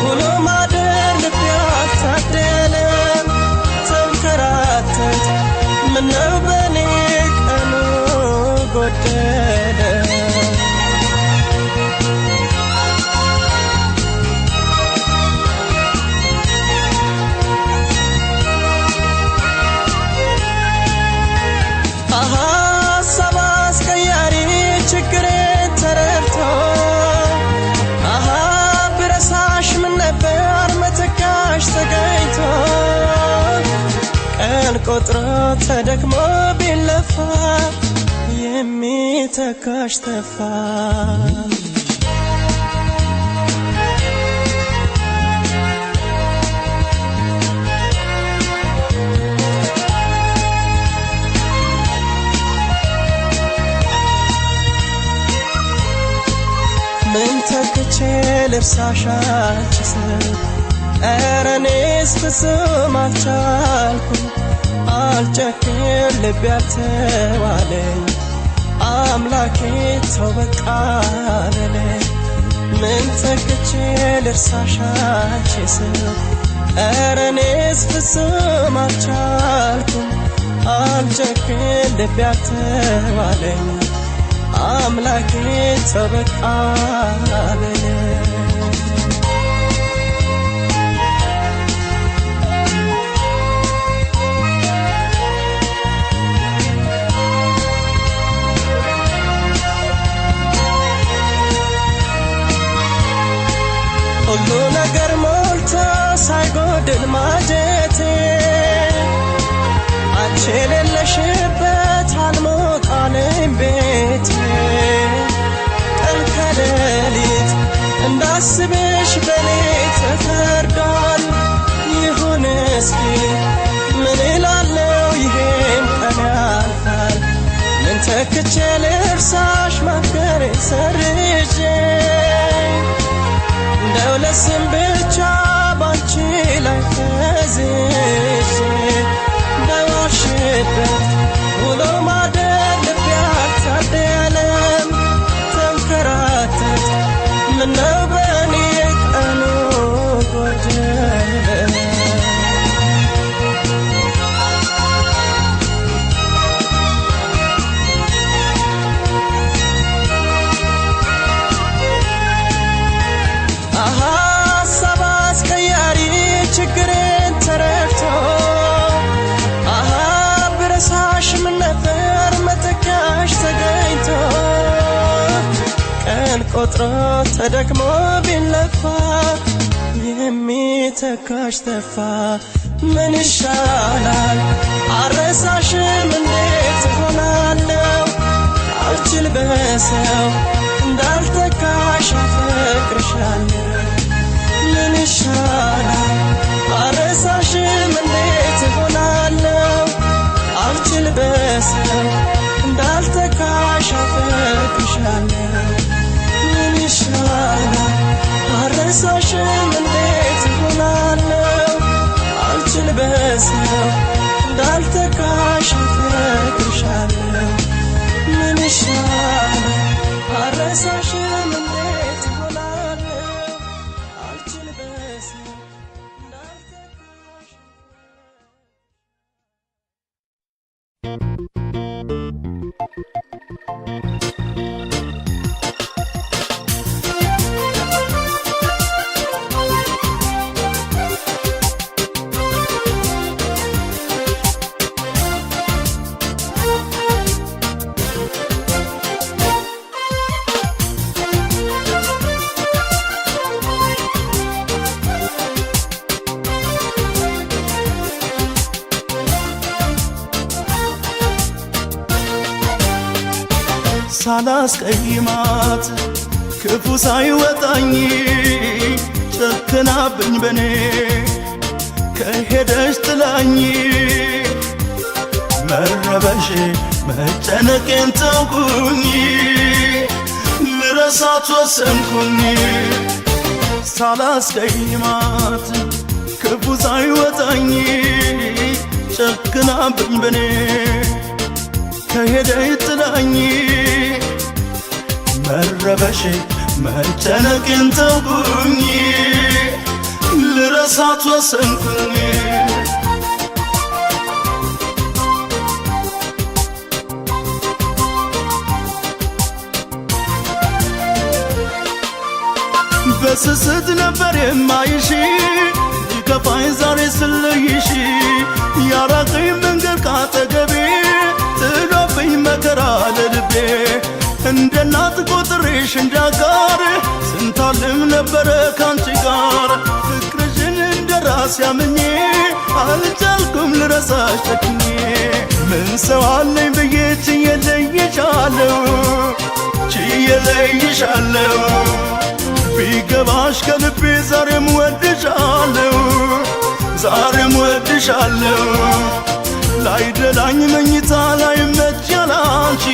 ውሎ ማደር ልቤ አልታደለም ተንከራተት ምነው በኔ ቀኑ ጎደለ ሀሳብ አስቀያሪ ችግሬን ተረድቶ አሃ ብረሳሽ ምን ነበር መተካሽ ተገኝቶ ቀን ቆጥሮ ተደክሞ ቢለፋ የሚተካሽ ተፋ ምን ተክቼ ልርሳሽ አንቺ ሰው ኧረ እኔስ ፍጹም አልቻልኩም አልጨክን ልቤ አልተዋለኝ አምላኬ ተው በቃ በለኝ። ምን ተክቼ ልርሳሽ አንቺ ሰው ኧረ እኔስ ፍጹም አልቻልኩም። አልጨክን ልቤ አልተዋለኝ አምላኬ ተው በቃ በለኝ። ሁሉ ነገር ሞልቶ ሳይጎድል ማጀቴ አንቺ የሌለሽበት አልሞቃለኝ ቤቴ። ቀን ከሌሊት እንዳስብሽ በኔ ተፈርዷል። ይሁን እስኪ ምን እላለሁ ይሄም ቀን ያልፋል። ምን ተክቼ ልርሳሽ ማፍቀሬን ሰርዤ እንደው ለስም ብቻ ባንቺ ላይ ፈዝዤ በዋልሽበት ውሎ ማደር ልቤ አልታደለም። ተንከራተት ምነው በእኔ ቀኑ ጎደለ። አሃ ሀሳብ አስቀያሪ ችግሬን ተረድቶ አሃ ብረሳሽ ምን ነበር መተኪያሽ ተገኝቶ። ቀን ቆጥሮ ተደክሞ ቢለፋ የሚተካሽ ተፋ። ምን ይሻላል አረሳሽም እንዴት እሆናለሁ አልችል በሰው እንዳልተካሽ አፈቅርሻለሁ። ምን ይሻላል አረሳሽም እንዴት እሆናለሁ አልችል በሰው እንዳልተካሽ አፈቅርሻለሁ። ምን ይሻላል አረሳሽም እንዴት እሆናለሁ አልችል በሰው እንዳልተካሽ አፈቅርሻለሁ። ምን ይሻላል አረሳሽም እንዴት እሆናለሁ አልችል በሰው እንዳልተካሽ። ሳላስቀይማት ክፉ ሳይወጣኝ ጨክናብኝ በኔ ከሄደች ጥላኝ መረበሽ መጨነቄን ተውኩኝ ልረሳት ወሰንኩኝ። ሳላስቀይማት ክፉ ሳይወጣኝ ጨክናብኝ በኔ ከሄደች ጥላኝ መረበሽ መጨነቄን ተውኩኝ ልረሳት ወሰንኩኝ። በስስት ነበር የማይሽ ሊከፋኝ ዛሬ ስለይሽ ያራቀኝ መንገድ ካጠገቤ ጥሎብኝ መከራ ለልቤ እንደ እናት ቆጥሬሽ እንዳጋር ስንታልም ነበረ ካንቺ ጋር ፍቅርሽን እንደ ራሴ አምኜ አልቻልኩም ልረሳሽ ጨክኜ። ምን ሰው አለኝ ብዬ ችዬ ለይሻለሁ ችዬ ለይሻለሁ ቢገባሽ ከልቤ ዛሬም ወድሻለሁ ዛሬም ወድሻለሁ። ላይደላኝ መኝታ ላይመች ያላንቺ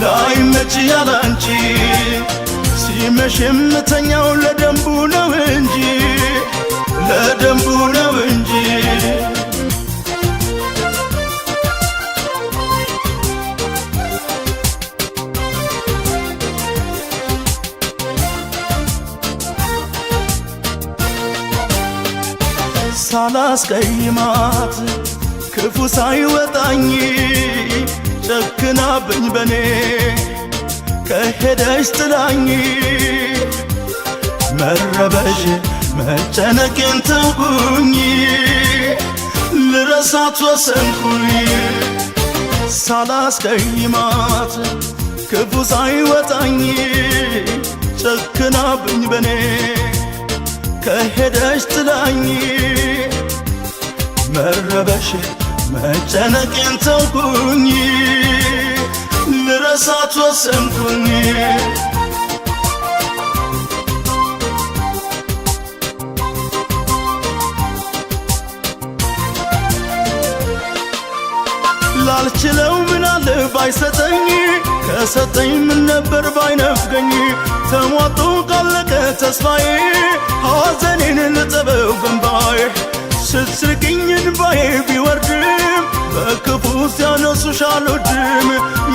ላይመች ያላንቺ ሲመሽ የምተኛው ለደንቡ ነው እንጂ ለደንቡ ነው እንጂ። ሳላስቀይማት ክፉ ሳይወጣኝ ጨክናብኝ በኔ ከሄደች ጥላኝ መረበሽ መጨነቄን ተውኩኝ ልረሳት ወሰንኩኝ ሳላስቀይማት ክፉ ሳይወጣኝ ጨክናብኝ በኔ ከሄደች ጥላኝ መረበሽ መጨነቄን ተውኩኝ ልረሳት ወሰንኩኝ። ላልችለው ምናለ ባይሰጠኝ ከሰጠኝ ምን ነበር ባይነፍገኝ ተሟጦ ካለቀ ተስፋዬ ሐዘኔን ልጠበው በእምባዬ ስትስቅኝ እንባዬ ቢወርድም በክፉ ሲያነሱሽ አልወድም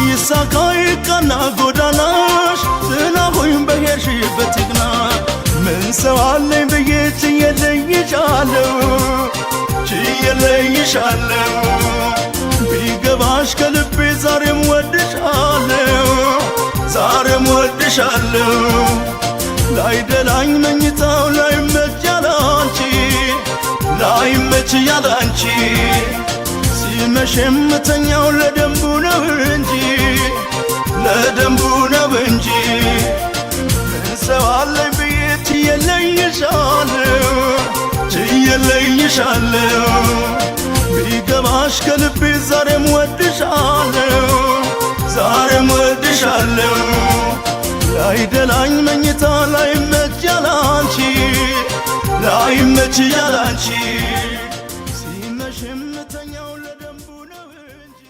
ይሳካ ይቃና ጎዳናሽ ጥላሁኝ በሄድሽበት ይቅና ምን ሰው አለኝ ብዬ ችዬ ለይሻለሁ ችዬ ለይሻለሁ ቢገባሽ ከልቤ ዛሬም ወድሻለሁ ዛሬም ወድሻለሁ ላይደላኝ መኝታው ላይመች ያላንቺ ላይመች ያላንቺ ሲመሽ የምተኛው ለደንቡ ነው እንጂ ለደንቡ ነው እንጂ ምን ሰው አለኝ ብዬ ችዬ ለይሻለሁ ችዬ ለይሻለሁ ቢገባሽ ከልቤ ዛሬም ወድሻለሁ ዛሬም ወድሻለሁ ላይደላኝ መኝታ ላይመች ያላንቺ ላይመች ያላንቺ ሲመሽ የምተኛው ለደንቡ ነው እንጂ።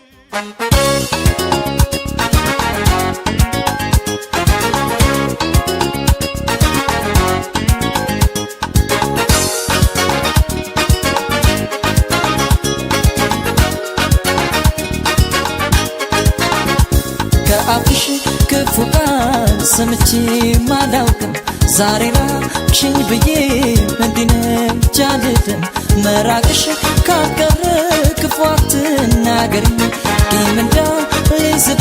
ከአፍሽ ክፉ ቃል ሰምቼ አላውቅም ዛሬ ራቅሽኝ ብዬ እንዲህ ነች አልልም መራቅሽ ካልቀረ ክፉ አትናገሪኝ ቂም እንዳልይዝብሽ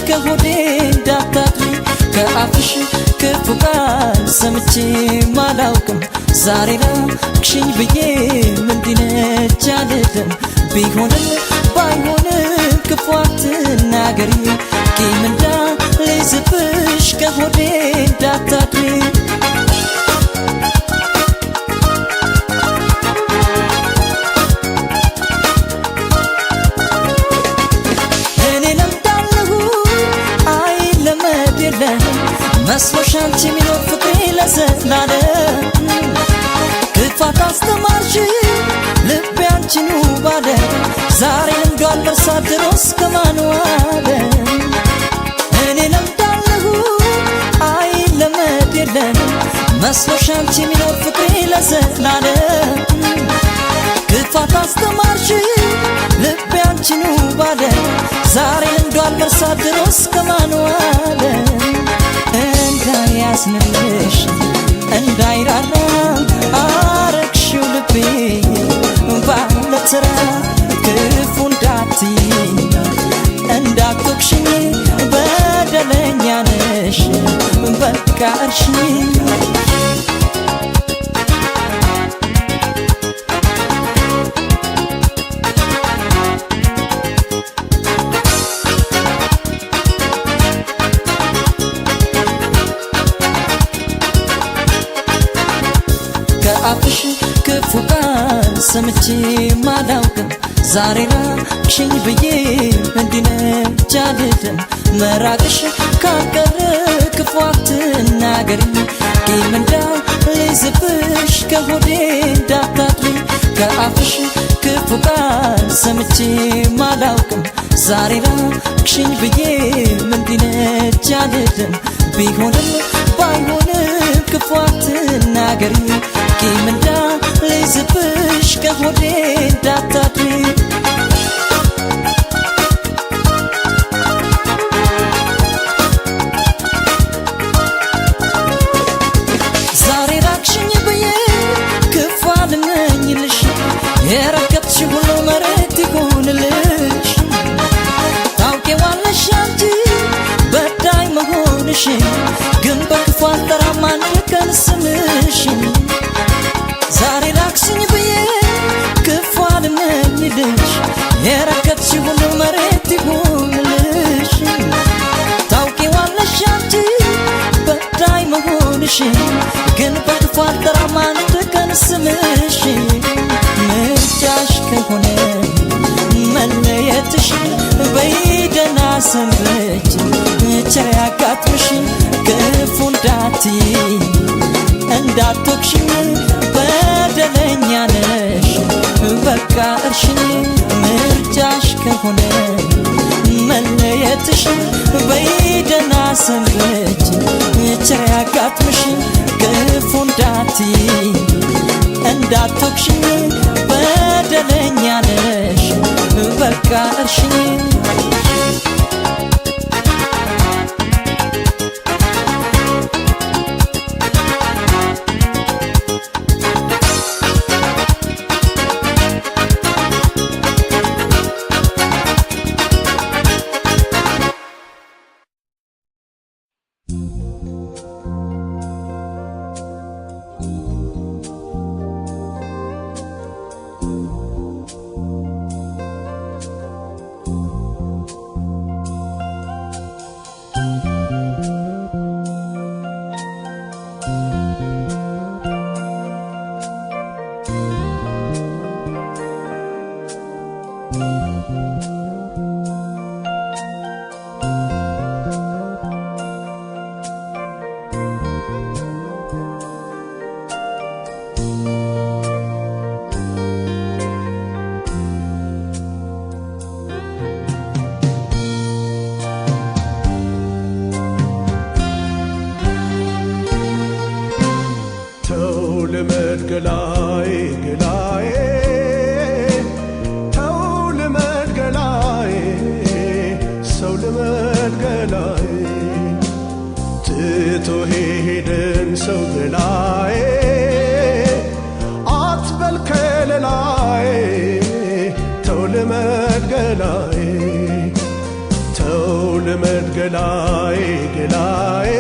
ከሆዴ እንዳታድሪ ከአፍሽ ክፉ ቃል ሰምቼ አላውቅም ዛሬ ራቅሽኝ ብዬ እንዲህ ነች አልልም ቢሆንም ባይሆንም ክፉ አትናገሪ ቂም እንዳልይዝብሽ ከሆዴ እንዳታድሪ። እኔ ለምዳለሁ አይ ለመድ የለም መስሎሽ አንቺ የሚኖር ፍቅሬ ለዘላለም ክፋት አስተማርሽ ልቤ አንቺኑ ባለ ዛሬ ለምዷል መርሳት ድሮስ ከማን ዋለ እኔ ለምዳለሁ አይ ለመድ የለም መስሎሽ አንቺ የሚኖር ፍቅሬ ለዘላለም ክፋት አስተማርሽ ልቤ አንቺኑ ባለ ዛሬ ለምዷል መርሳት ድሮስ ከማን ዋለ እንዳያዝንልሽ እንዳይራራ አረግሽው ልቤ ባለተራ ክፉ እንዳትዪ እንዳትወቅሽኝ በደለኛ ነሽ በቃ እርሽኝ። ከአፍሽ ክፉ ቃል ሰምቼ አላውቅም ዛሬ ራቅሽኝ ብዬ እንዲህ ነች አልልም መራቅሽ ካልቀረ ክፉ አትናገሪ ቂም እንዳልይዝብሽ ከሆዴ እንዳታድሪ ከአፍሽ ክፉ ቃል ሰምቼ አላውቅም ዛሬ ራቅሽኝ ብዬ እንዲህ ነች አልልም ቢሆንም ባይሆንም ክፉ አትናገሪ ቂም እንዳልይዝብሽ ከሆዴ እንዳታድሪ። ዛሬ ራቅሽኝ ብዬ ክፉ አልመኝልሽ መሆንሽን ግን በክፉ አልጠራም አንድ ቀን ስምሽን ዛሬ ላክሽኝ ብዬ ክፉ አልመኝልሽ የረከብሽው ሁሉ መሬት ይሁንልሽ ታውቂዋለሽ አንቺ በዳይ መሆንሽን ግን በክፉ አልጠራም አንድ ቀን ስምሽን ምርጫሽ ከሆነ መለየትሽ በይ ደህና ሰንብች ቸር ያጋጥምሽ ክፉ እንዳትዪ እንዳትወቅሽኝ በደለኛ ነሽ በቃ እርሽኝ ምርጫሽ ከሆነ መለየትሽ በይ ደህና ሰንብች ቸር ያጋጥምሽ ክፉ እንዳትዪ እንዳትወቅሽኝ በደለኛ ነሽ በቃ እርሽኝ ተው ልመድ ገላዬ ገላዬ ተው ልመድ ገላዬ ሰው ልመድ ገላዬ ትቶ ሄደን ሰው ገላዬ አትበል ከለላዬ ተው ልመድ ገላዬ ተው ልመድ ገላዬ ገላዬ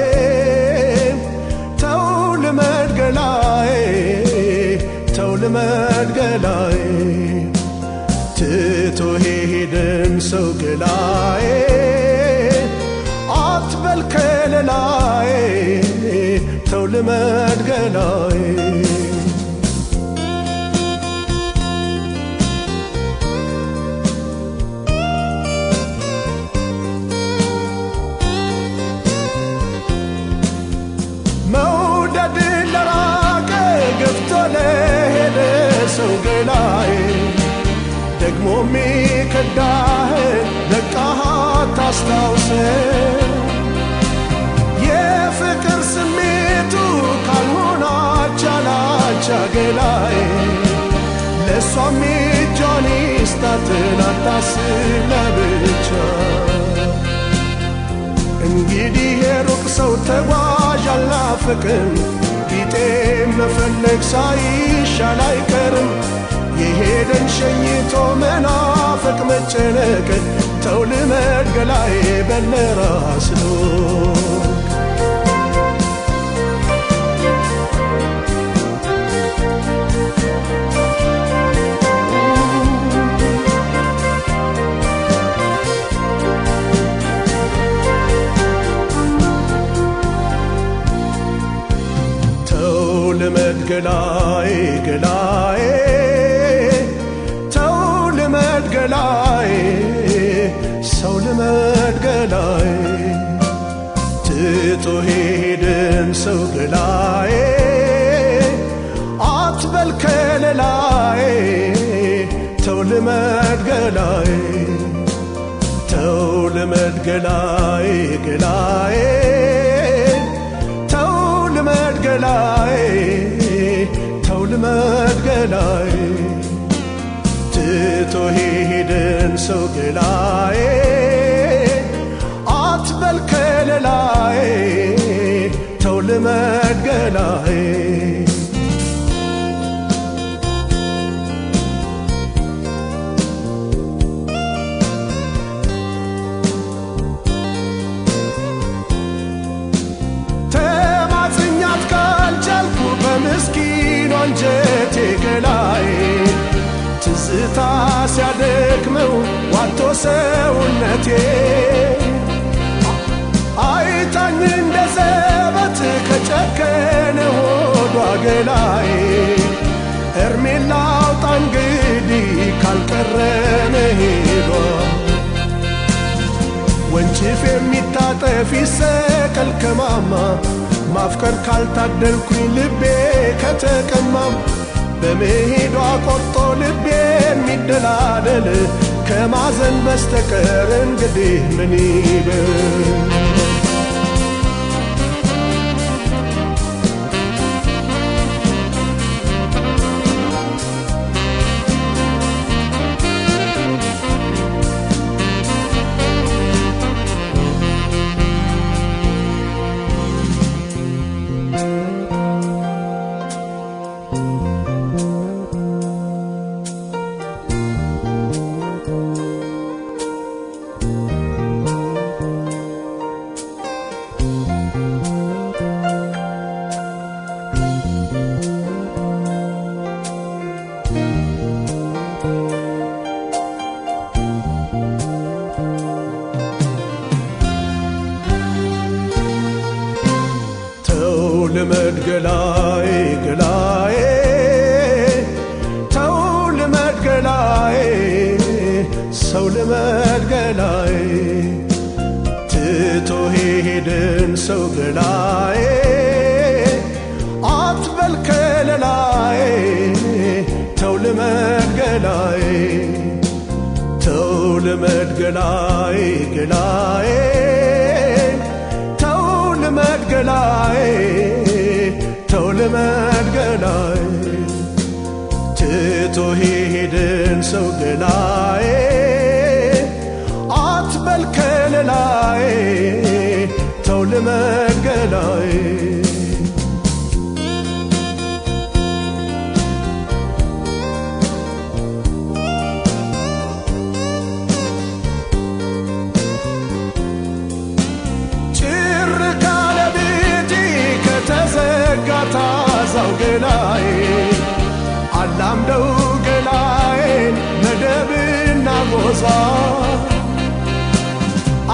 ተው ልመድ ገላዬ ተው ልመድ ገላዬ ትቶ ሄደን ሰው ገላዬ አትበል ከለላዬ ተው ልመድ ገላዬ መውደድ ለራቀ ገፍቶ ለሄደ ሰው ገላዬ ደግሞ ሚከዳህን በቃህ አታስታውስ የፍቅር ስሜቱ ካልሆነ አቻ ላቻ ገላዬ ለእሷም እጇን ይስጣትን አታስብ ለብቻ እንግዲህ የሩቅ ሰው ተጓዥ አልናፍቅም ቢጤ መፈለግ ሳይሻል አይቀርም የሄደን ሸኝቶ መናፈቅ መጨነቅ ተው ልመድ ገላዬ በለራስ ነው። ተው ልመድ ገላዬ ገላዬ ተው ልመድ ገላዬ ሰው ልመድ ገላዬ ትቶ ሄደን ሰው ገላዬ አትበል ከለላዬ ተው ልመድ ገላዬ ተው ልመድ ገላዬ ገላዬ ተው ልመድ ገላዬ ተው ልመድ ገላዬ ትቶ ሄደን ሰው ገላዬ አትበል ከለላዬ ተው ልመድ ገላዬ ሲያደክመው ዋቶ ሰውነቴ አይታኝ እንደ ዘበት ከጨከነ ሆዷ ገላዬ እርሜን ላውጣ እንግዲህ ካልቀረ መሄዷ ወንጭፍ የሚታጠፍ ይሰቀል ከማማ ማፍቀር ካልታደልኩኝ ልቤ ከተቀማም በመሄዷ ቆርጦ ልቤ የሚደላደል ከማዘን በስተቀር እንግዲህ ምን ይበል? ልመድ ገላዬ ገላዬ ተው ልመድ ገላዬ ሰው ልመድ ገላዬ ትቶ ሄደን ሰው ገላዬ አትበል ከለላዬ ተው ልመድ ገላዬ ተው ልመድ ገላዬ ገላዬ ተው ልመድ ገላዬ ተው ልመድ ገላዬ ትቶ ሄደን ሰው ገላዬ አትበል ከለላዬ ተው ልመድ ገላዬ ጭር ካለ ቤቴ ከተዘጋ ታዛው ገላዬ አላምደው ገላዬን መደብና ጎዛ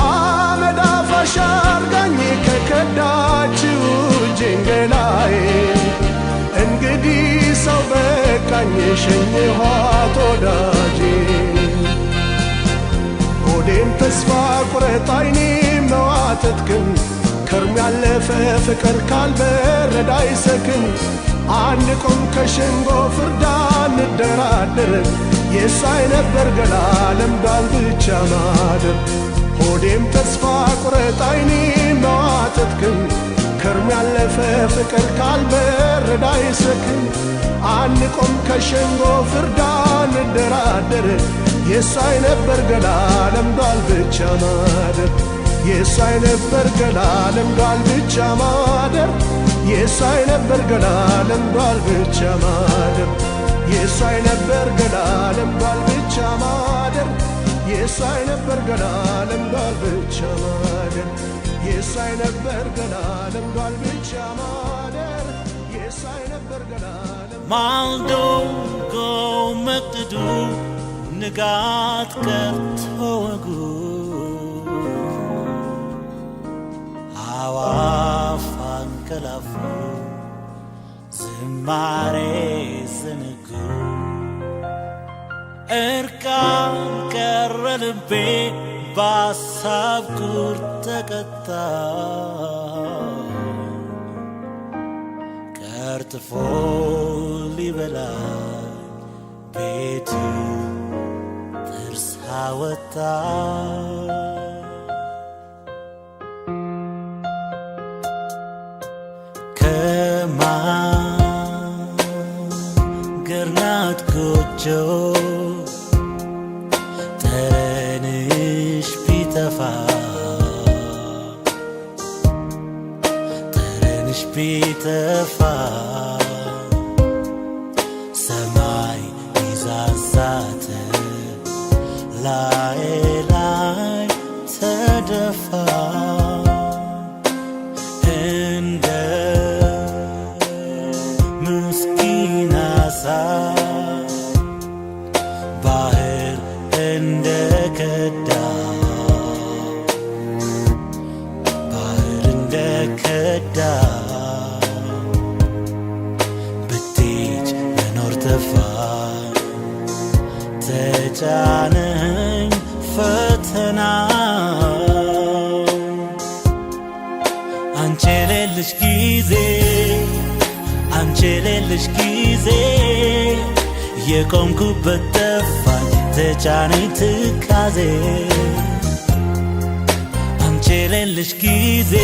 አመድ አፋሽ አርጋኝ ከከዳችው እጄን ገላዬ እንግዲህ ሰው በቃኝ ሸኘኋት ወዳጄ ሆዴም ተስፋ ቁረጥ አይኔም መዋተትክን ከርም ያለፈ ፍቅር ካልበረደ አይሰክን አንቆም ከሸንጎ ፍርዳ እንደራደር የእሷ የነበር ገላ ለምዷል ብቻ ማደር ሆዴም ተስፋ ቁረጥ አይኔም መዋተትክን ከርም ያለፈ ፍቅር ካልበረደ አይሰክን አንቆም ከሸንጎ ፍርዳ እንደራደር የእሷ የነበር ገላ ለምዷል ብቻ ማደር የእሷ የነበር ገላ ለምዷል ብቻ ማደር የእሷ የነበር ገላ ለምዷል ብቻ ማደር የእሷ የነበር ገላ ለምዷል ብቻ ማደር የእሷ የነበር ገላ ለምዷል ብቻ ማደር የእሷ የነበር ገላ ለምዷል ብቻ ማደር የእሷ የነበር ገላ ማልዶ ጎመቅዱ ንጋት ቀርቶ ወጉ አዋፍ አንቀላፉ ዝማሬ ዘንጉ እርቃን ቀረ ልቤ በሀሳብ ቁር ተቀጣ ቀርጥፎ ሊበላኝ ቤቱ ጥርስ አወጣ ከማገርናት ጎጆ ጠረንሽ ቢጠፋ ጠረንሽ ቢጠፋ ሰማይ ይዛዛት ላይ ላይ ተደፋ እንደ ምስኪን ዓሣ ባህር አንቺ የሌለሽ ጊዜ አንቺ የሌለሽ ጊዜ የቆምኩበት ጠፋኝ ተጫነኝ ትካዜ አንቺ የሌለሽ ጊዜ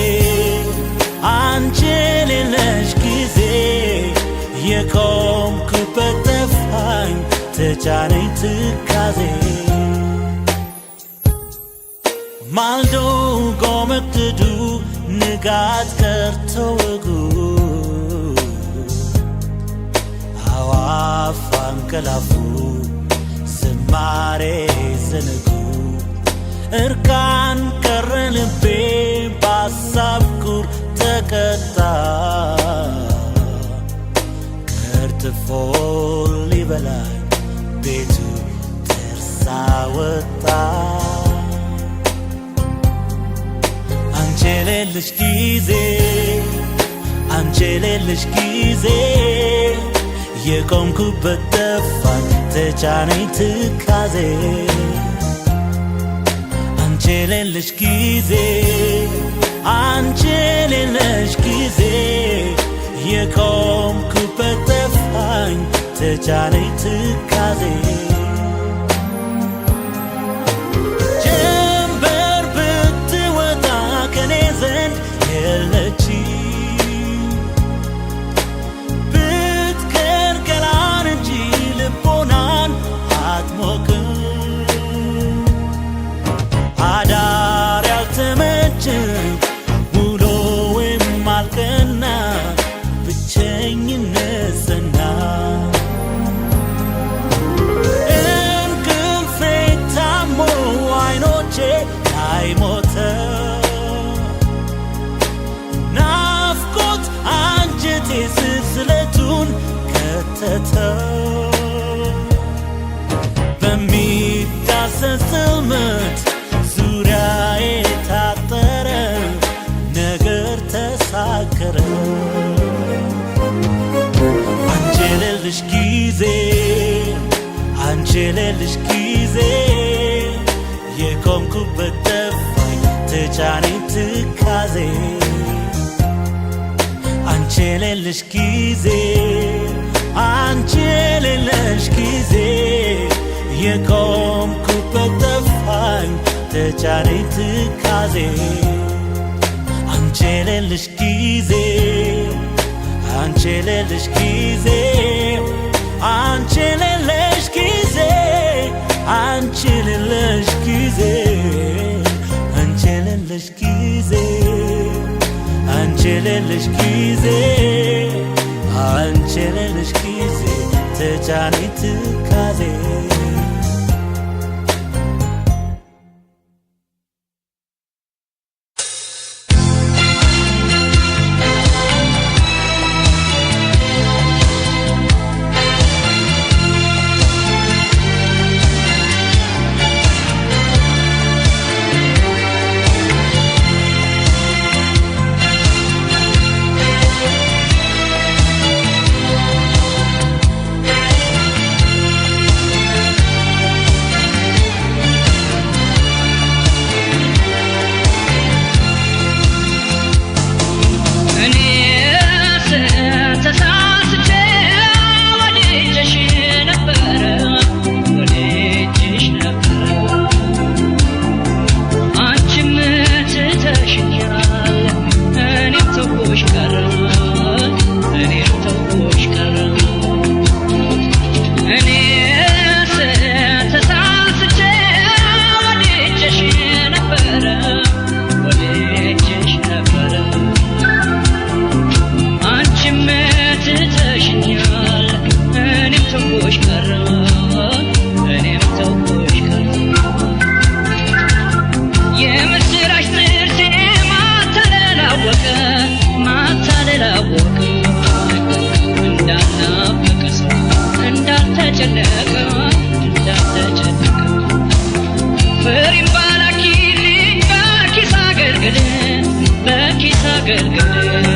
አንቺ የሌለሽ ጊዜ የቆምኩበት ጠፋኝ ተጫነኝ ትካዜ ማልዶ ጎመግዱ ንጋት ቀርቶ ወጉ አዋፍ አንቀላፉ ዝማሬ ዘነጉ እርቃን ቀረ ልቤ በሀሳብ ኩር ተቀጣ ቀርጥፎ ሊበላኝ ቤቱ ጥርስ አወጣ አንቺ የሌለሽ ጊዜ አንቺ የሌለሽ ጊዜ የቆምኩበት ጠፋኝ ተጫነኝ ትካዜ አንቺ የሌለሽ ጊዜ አንቺ የሌለሽ ጊዜ የቆምኩበት ጠፋኝ ተጫነኝ ትካዜ ጀንበር ብትወጣ ከኔ ዘንድ የለች ብትቀር ገላን እንጂ ልቦናን አትሞቅም አዳር ያልተመቸ ውሎ ወይም አልቀና ብቸኝነት ጸና እንቅልፌ ታሞ አይኖቼ ላይ ሞተ ናፍቆት አንጀቴ ስስለቱን ከተተ በሚዳሰስ ጽልመት ዙሪያዬ ታጠረ ነገር ተሳከረ አንቺ የሌለሽ ጊዜ አንቺ የሌለሽ ጊዜ የቆምኩበት ጠፋኝ ተጫነኝ ትካዜ አንቺ የሌለሽ ጊዜ አንቺ የሌለሽ ጊዜ የቆምኩበት ጠፋኝ ተጫነኝ ትካዜ አንቺ የሌለሽ ጊዜ አንቺ የሌለሽ ጊዜ አንቺ የሌለሽ ጊዜ አንቺ የሌለሽ ጊዜ አንቺ የሌለሽ ጊዜ አንቺ የሌለሽ ጊዜ አንቺ የሌለሽ ጊዜ ተጫነኝ ትካዜ እኔስ ተሳስቼ ወድጄሽ ነበረ ወድጄሽ ነበረ አንቺም ትተሽኛል እኔም ተውኩሽ ቀረ እኔም ተውኩሽ ቀረ እኔስ ተሳስቼ ወድጄሽ ነበረ ወድጄሽ ነበረ አንቺም ትተሽኛል እኔም ተውኩሽ ቀረ እኔም ተውኩሽ ቀረ የምስራች ጥርሴ ማታለል አወቀ ማታለል አወቀ እንዳልናፈቀ ሰው እንዳልተጨነቀ እንዳልተጨነቀ ፍሬም ባላኪልኝ በኪስ አገልግል በኪስ አገልግል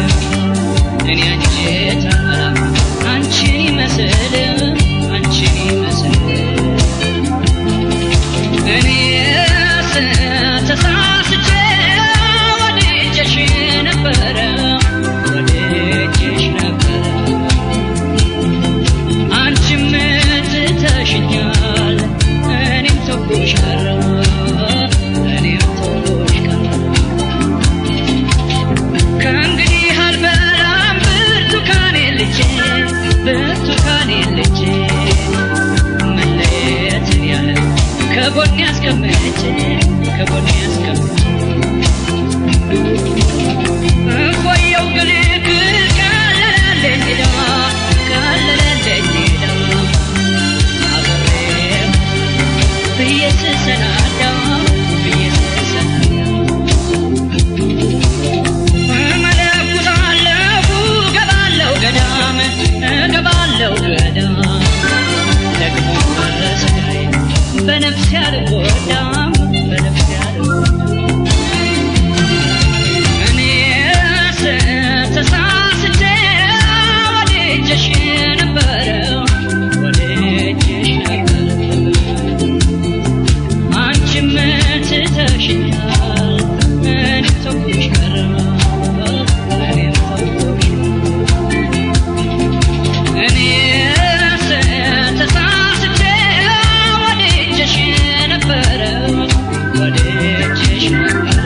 እኔ አንጀት አልበላም አንቺን ይመስል አንቺን ይመስል እኔስ ተሳስቼ ወድጄሽ ነበረ እንቆየው ግልግል ቀለለልኝ ዕዳ ቀለለልኝ ዕዳ አብሬ ብዬ ስሰናዳ ብዬ ስሰናዳ እመለኩሳለሁ እገባለሁ ገዳም እገባለሁ ገዳም ደግሞ በሥጋዬ በነፍሴ አልጎዳም በነፍሴ አልጎዳም። እኔስ ተሳስቼ ወድጄሽ ነበረ ወድጄሽ ነበረ አንቺም ትተሽኛል እኔም ተውኩሽ ቀረ እኔም ተውኩሽ። እኔስ ተሳስቼ ወድጄሽ ነበረ ወድጄሽ ነበረ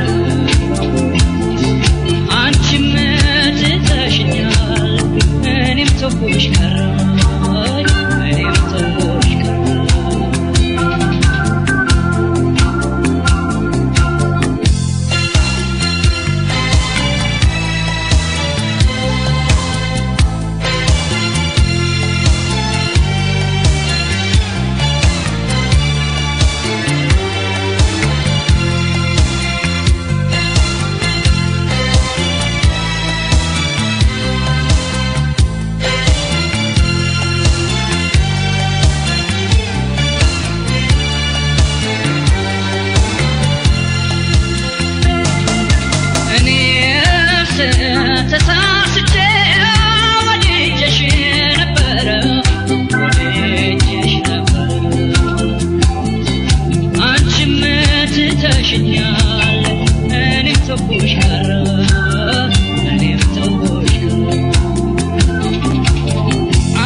አንቺም ትተሽኛል እኔም ተውኩሽ ቀረ እኔም ተውኩሽ ቀረ። እኔስ ተሳስቼ ወድጄሽ ነበረ ወድጄሽ ነበረ አንቺም ትተሽኛል እኔም ተውኩሽ ቀረ እኔም ተውኩሽ ቀረ።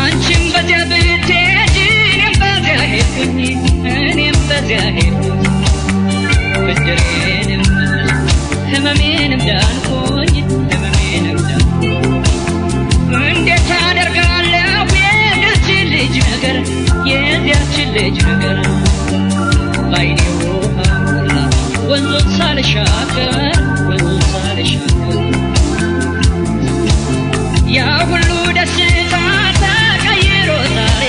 አንቺም በዚያ ብትሄጂ እኔም በዚያ ሄድኩኝ እኔም በዚያ ሄድኩኝ ብድሬንም ህመሜንም ዳንኩኝ ህመሜንም ዳንኩኝ። እንዴት አደርጋለሁ የዚያችን ልጅ ነገር የዚያችን ልጅ ነገር ባይኔ ውሃ ሞላ ወንዙን ሳልሻገር ወንዙን ሳልሻገር ያ ሁሉ ደስታ ተቀይሮ ዛሬ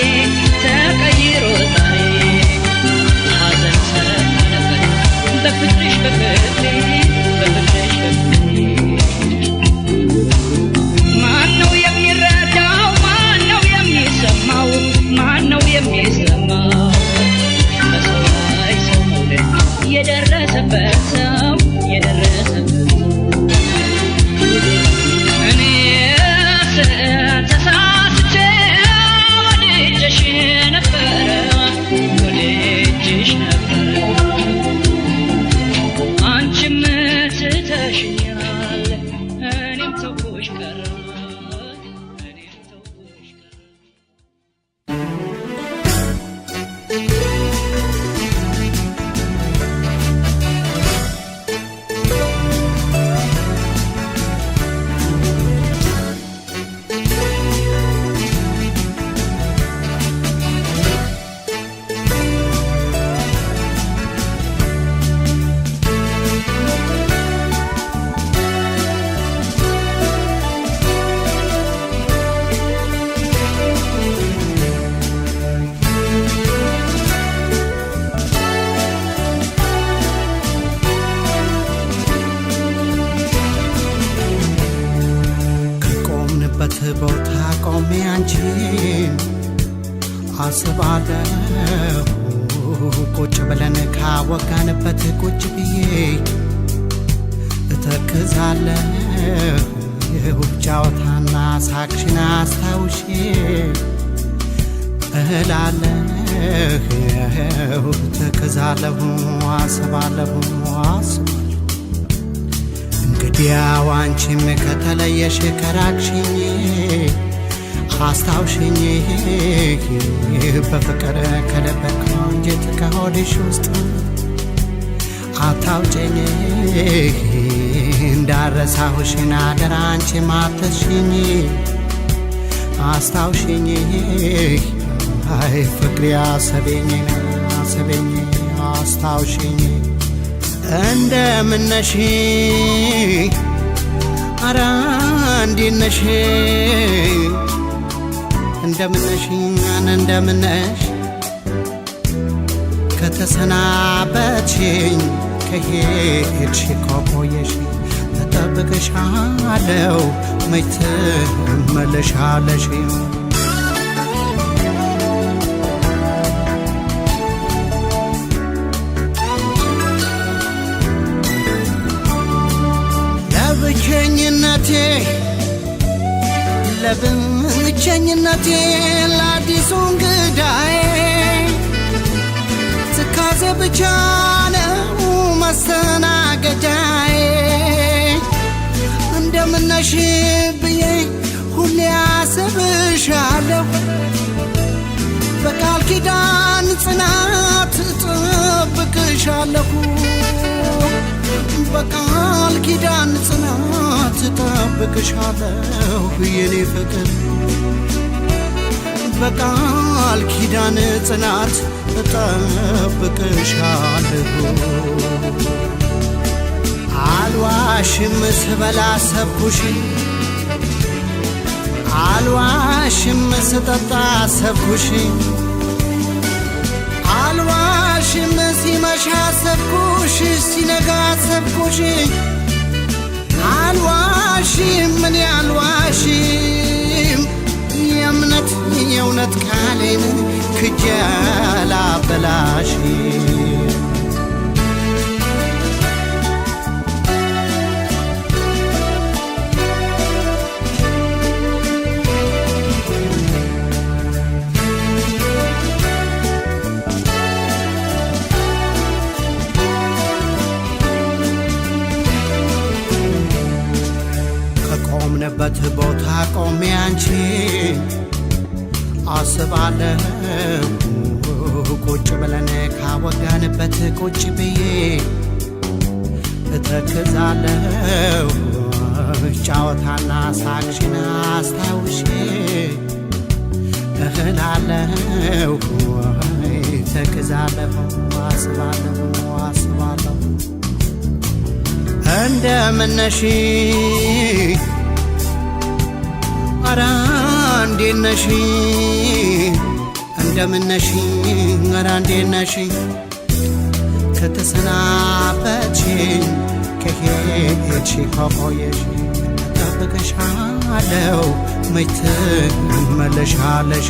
ተቀይሮ ዛሬ ሐዘን ሰፈነበት በፍቅርሽ በፍቅሬ በፍቅርሽ በፍቅሬ። ማነው የሚረዳው? ማነው የሚሰማው? ማነው የሚሰማው? በሰው ላይ ሰው መውደድ የደረሰበት ሰው የደረሰበት ሰው። እኔስ ተሳስቼ ወድጄሽ ነበረ ወድጄሽ ነበረ አንቺም ትተሽኛል እኔም ተውኩሽ ቀረ እኔም ተውኩሽ ቀረ። ከቆምንበት ቦታ ቆሜ አንቺን አስባለሁ። ቁጭ ብለን ካወጋንበት ቁጭ ብዬ እተክዛለሁ። ጨዋታና ሳቅሽን አስታውሼ እላለሁ። እተክዛለሁ፣ አስባለሁ፣ አስባለሁ። እንግዲያው አንቺም ከተለየሽ ከራቅሽኝ አስታውሽኝ በፍቅር ከልብ ከአንጀት ከሆድሽ ውስጥ አታውጭኝ እንዳረሳሁሽን አደራ አንቺም አትርሽኝ አስታውሽኝ አይ ፍቅሬ አሰበኝ አሰበኝ አስታውሽኝ። እንደምነሽ አራ እንዴት ነሽ እንደምነሽ እንደምነሽ ከተሰናበትሽኝ ከሄድሽ ከቆየሽ እጠብቅሻለሁ መች ትመለሻለሽ። ለብቸኝነቴ ለብቸኝነቴ ለአዲሱ እንግዳዬ ትካዜ ብቻ ነው መስተናገጃዬ። እንደምነሽ ብዬ ሁሌ አስብሻለሁ በቃል ኪዳን ጽናት እጠብቅሻለሁ በቃል ኪዳን ጽናት እጠብቅሻለሁ የኔ ፍቅር በቃል ኪዳን ጽናት እጠብቅሻለሁ። አልዋሽም ስበላ አሰብኩሽ አልዋሽም ስጠጣ አሰብኩሽ አልዋሽም ሲመሽ አሰብኩሽ ሲነጋ አሰብኩሽ አልዋሽም እኔ አልዋሽም የእምነት የእውነት ቃሌን ክጄ አላበላሽም። ከቆምንበት ቦታ ቆሜ አንቺን አስባለሁ ቁጭ ብለን ካወጋንበት ቁጭ ብዬ እተክዛለሁ ጨዋታና ሳቅሽን አስታውሼ እህላለሁ እተክዛለሁ አስባለሁ አስባለሁ። እንደምነሽ አራ እንዴት ነሽ እንደምነሽ አራ እንዴት ነሽ ከተሰናበትሽኝ ከሄድሽ ከቆየሽ እጠብቅሻለሁ መች ትመለሻለሽ።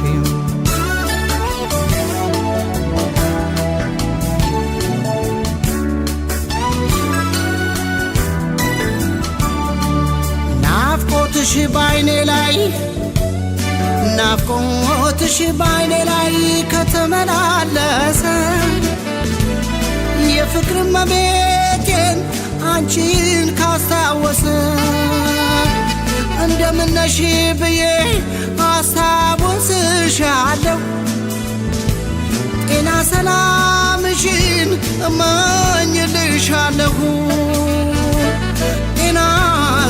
ናፍቆትሽ ባይኔ ላይ ናፍቆትሽ ባይኔ ላይ ከተመላለሰ የፍቅር መቤቴን አንቺን ካስታወሰ እንደምነሽ ብዬ አስታውስሻለሁ ጤና ሰላምሽን እመኝልሻለሁ ጤና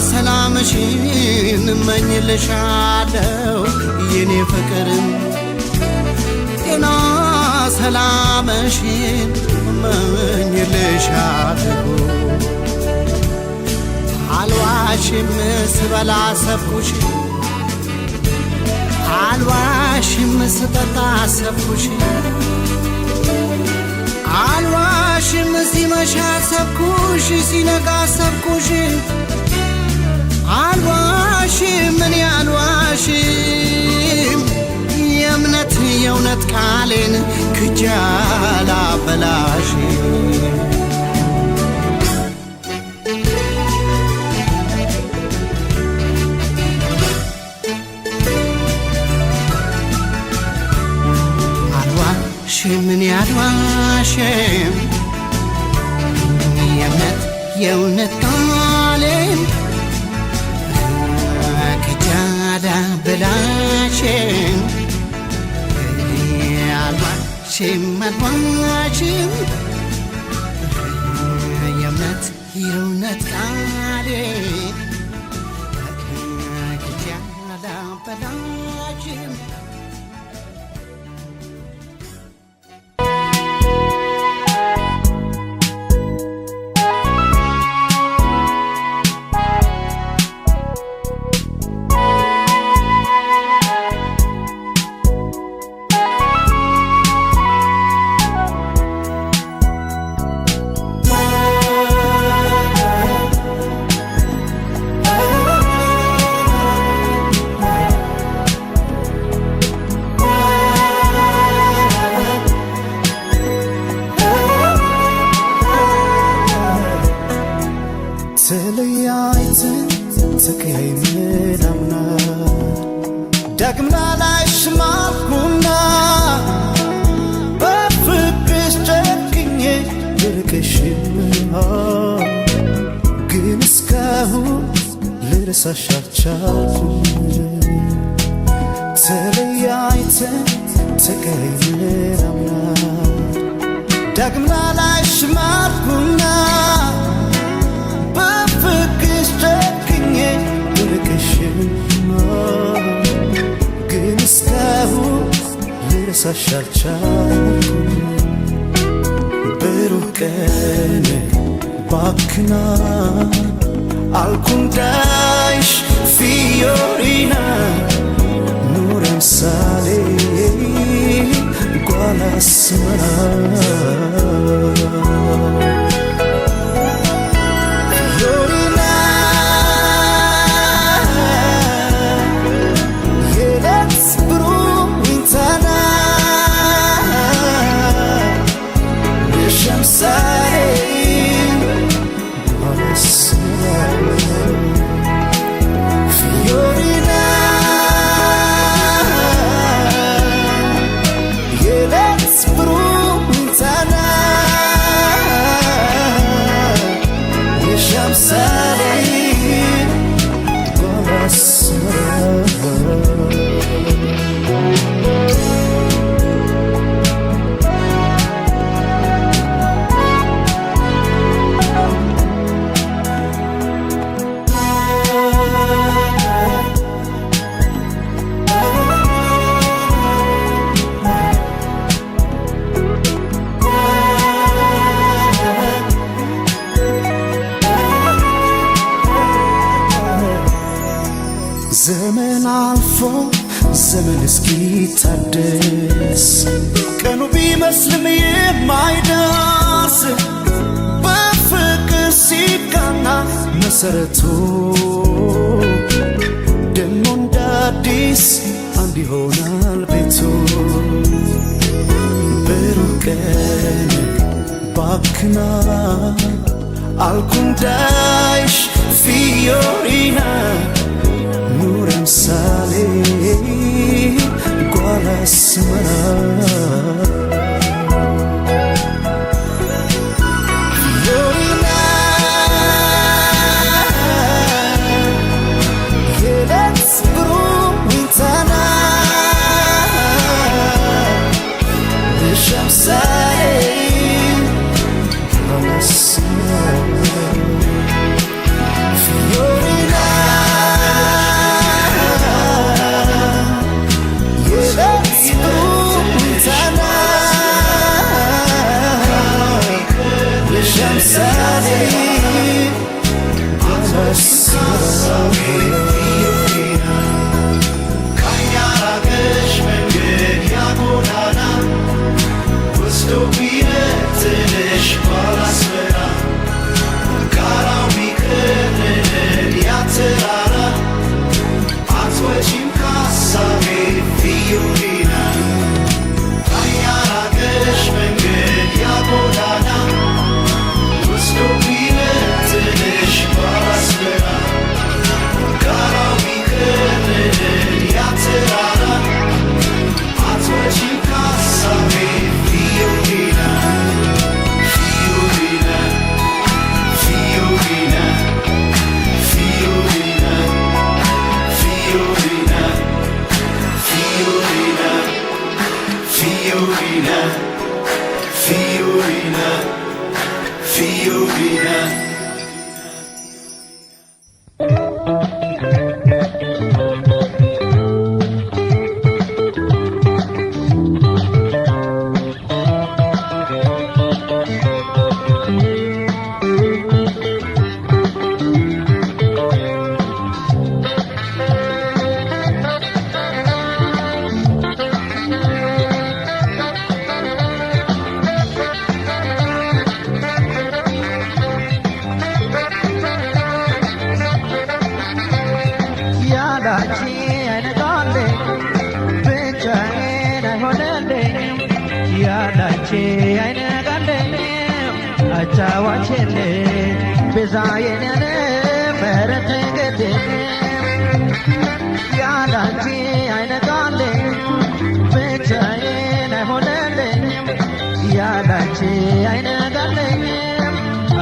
ሰላምሽን እመኝልሻለሁ የኔ ፍቅር ጤና ሰላምሽን እመኝልሻለሁ። አልዋሽም ስበላ አሰብኩሽ አልዋሽም ስጠጣ አሰብኩሽ አልዋሽም ሲመሽ አሰብኩሽ ሲነጋ አሰብኩሽ አልዋሽም እኔ አልዋሽም የእምነት የእውነት ቃሌን ክጄ አላበላሽም። አልዋሽም እኔ አልዋሽም የእምነት የእውነት ቃሌን ክጄ አላበላሽም። አልዋሽም አልዋሽም የእምነት የእውነት ቃሌን ክጄ አላበላሽም። ተለያይተን ተቀያይመን አምና ዳግም ላላይሽ ማልኩና በፍቅርሽ ጨክኜ ብርቅሽም ግን እስካሁን ልረሳሽ አልቻልኩም። ተለያይተን ተቀያይመን አምና ዳግም ላላይሽ ማልኩና በፍቅርሽ ጨክኜ ብርቅሽም ግን እስካሁን ልረሳሽ አልቻልኩም። ብሩህ ቀን ባክና አልኩንዳይሽ ፊዮሪና ኑር አምሳሌ ጓል አስመራ ፊዮሪና የዕለት ብሩህ ዊንታና የሸምሳሌ ጓል አስመራ ፊዮሪና የዕለት ብሩህ ዊንታና የሸምሳሌ ጓል አስመራ። ዘመን አልፎ ዘመን እስኪታደስ ቀኑ ቢመስልም የማይደርስ በፍቅር ሲቃና መሰረቱ ደሞ እንደ አዲስ አንድ ይሆናል ቤቱ። ብሩህ ቀን ባክና አልኩንዳይሽ ፊዮሪና ኑር አምሳሌ ጓል አስመራ ፊዮሪና የዕለት ብሩህ ዊንታና የሸምሳሌ ጓል አስመራ ፊዮሪና የዕለት ብሩህ ዊንታና ቤዛዬን ያለ ምህረት ግድ ያላንቺ አይነጋልኝም ብቻዬን አይሆንልኝም ያላንቺ አይነጋልኝም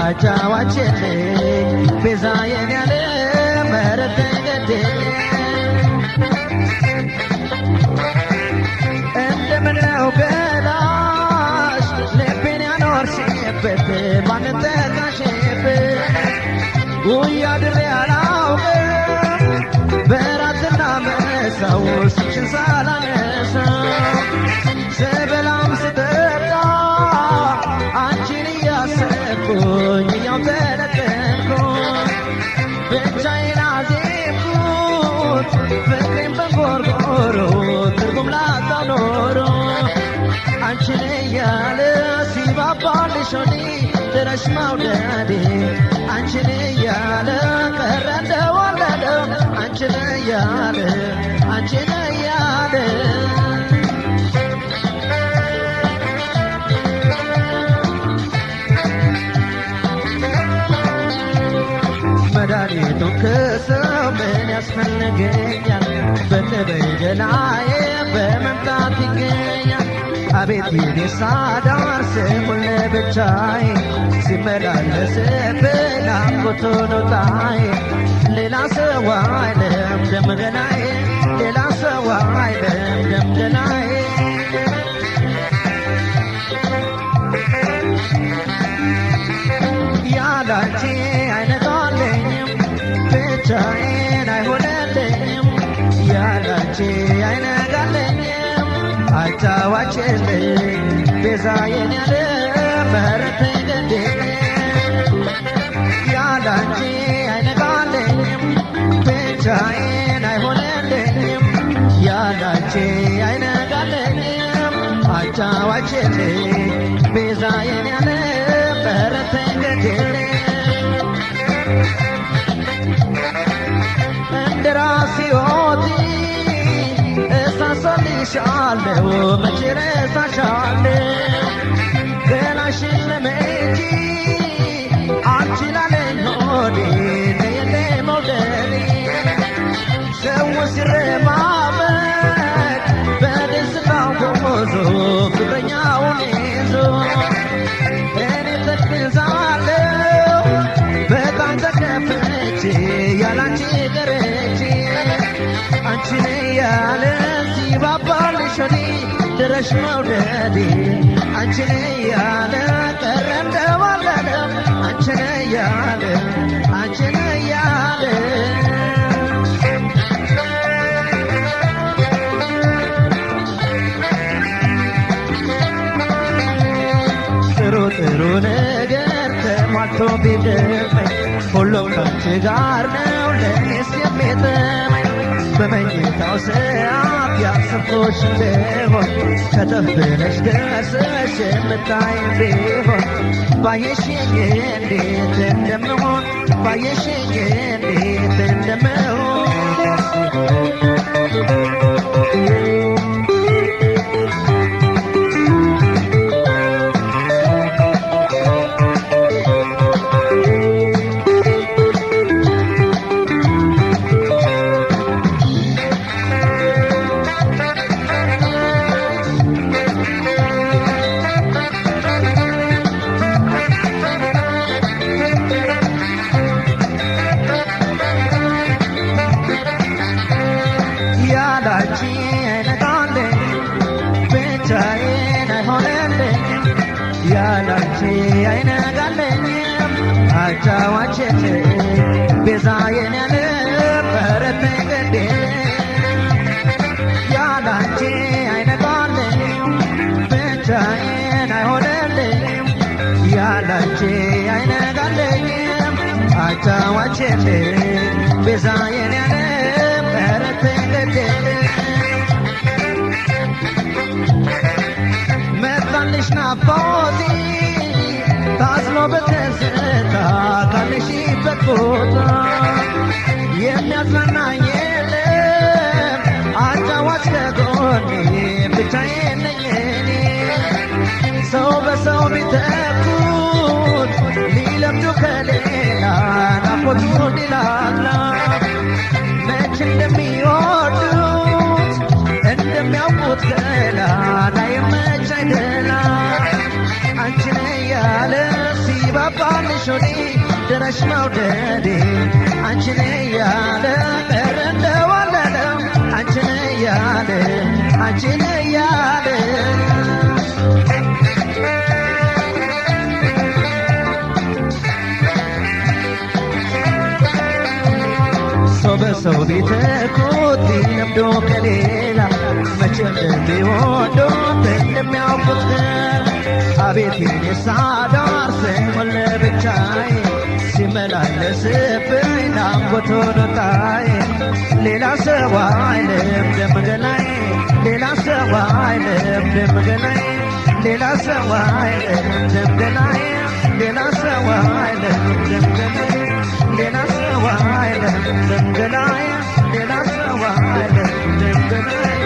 አጫዋችልኝ ቤዛዬን ያለ ምህረት ግድ እንደምነው ገላሽ ልቤን ያኖርሽበት ማንን ጠቃሽበት ጉያ ድሬ አላውቅም በራትና መሳው ስምሽን ሳላነሳ ስበላም ስጠጣ አንቺን እያሰብኩኝ እያውጠነጠንኩኝ ብቻዬን አዜምኩት ፍቅሬን በንጎርጎሮ ትርጉም ላጣው ኖሮ አንቺን እያለ ሲባባልሽ ሆዴ ድረሽ መውደዴ አንቺን እያለ ቀረ እንደወለደ አንቺን እያለ አንቺን እያለ መድኃኒቱ ከሰው ምን ያስፈልገኛል? በተበይ ገላዬ በመምጣት ይገኛል። አቤት የኔ ሳዳር ስሙን ለብቻዬ ሲመላለስብኝ ናፍቆቱ ነው ጣዬ ሌላ ሰው አይልም ደም ገላዬ ሌላ ሰው አይልም ደም ገላዬ ያላንቺ አይነጋልኝም ብቻዬን አይሆንልኝም ያላንቺ አይነጋልኝም አጫዋችልኝ ቤዛዬን ያለ ምህረት ግድ ያላንቺ አይነጋልኝም ብቻዬን አይሆንልኝም ያላንቺ አይነጋልኝም አጫዋችልኝ ቤዛዬን ያለ ምህረት ግድ እንደራሴ ሆቴ እሳሳልሻለሁ መቼ ረሳሻለሁ ገላሽን ለመቼ አልችላለኝ ሆዴ ነየኔ መውደዴ ሰው ሲረማመድ በደስታው ጎዞ ፍቅረኛውን ይዞ እኔ ተክዛለሁ በጣም ተከፍቼ ያላንቺ ቀርቼ አንቺን እያለ ሲባባልሽ ሆዴ ድረሽ መውደዴ አንቺን እያለ ቀረ እንደዋለለ አንቺን እያለ አንቺን እያለ ጥሩ ጥሩ ነገር ተሟልቶ ቢገጥመኝ ሁሉም ካንቺ ጋር ነው ለእኔስ የሚጥመኝ በመኝታው ሰዓት ያሰብኩሽ እንደሆን ከተፍ ብለሽ ደርሰሽ የምታይኝ ቢሆን ባየሽኝ እንዴት እንደምሆን ባየሽኝ እንዴት እንደምሆን ያላንቺ አይነጋልኝም ብቻዬን አይሆንልኝም ያላንቺ አይነጋልኝም አጫዋችልኝ ቤዛዬን ያለ ምህረት ግድ ያላንቺ አይነጋልኝም ብቻዬን አይሆንልኝም ያላንቺ አይነጋልኝም አጫዋችልኝ ቤዛዬን ያለ ምህረት ግድ መጣልሽ ናፍቆቴ ታዝሎ በትዝታ ካለሽበት ቦታ የሚያጽናናኝ የለም አጫዋች ከጎኔ ብቻዬን ነኝ እኔ ሰው በሰው ቢተኩት ሊለምዱ ከሌላ ሌላ ናፍቆቱ ሊላላ መች እንደሚወዱት እንደሚያውቁት ገላ ላይመች አይደላ አንቺን እያለ ሲባባልሽ ሆዴ ድረሽ መውደዴ አንቺን እያለ ኧረ እንደው አለለም አንቺን እያለ አንቺን እያለ ሰው በሰው ቢተኩት ለምዶ ከሌላ መቼ እንደሚወዱት እንደሚያውቁት አቤት የኔ ሳዳር ስሆን ለብቻዬ ሲመላለስብኝ ናፍቆት ሆኖ ጣዬ ሌላ ሰው አይልም ገላዬ ሌላ ሰው አይልም ገላዬ ሌላ ሰው አይልም ገላዬ ሌላ ሰው አይልም ገላዬ ሌላ ሰው አይልም ገላዬ ሌላ ሰው አይልም ገላዬ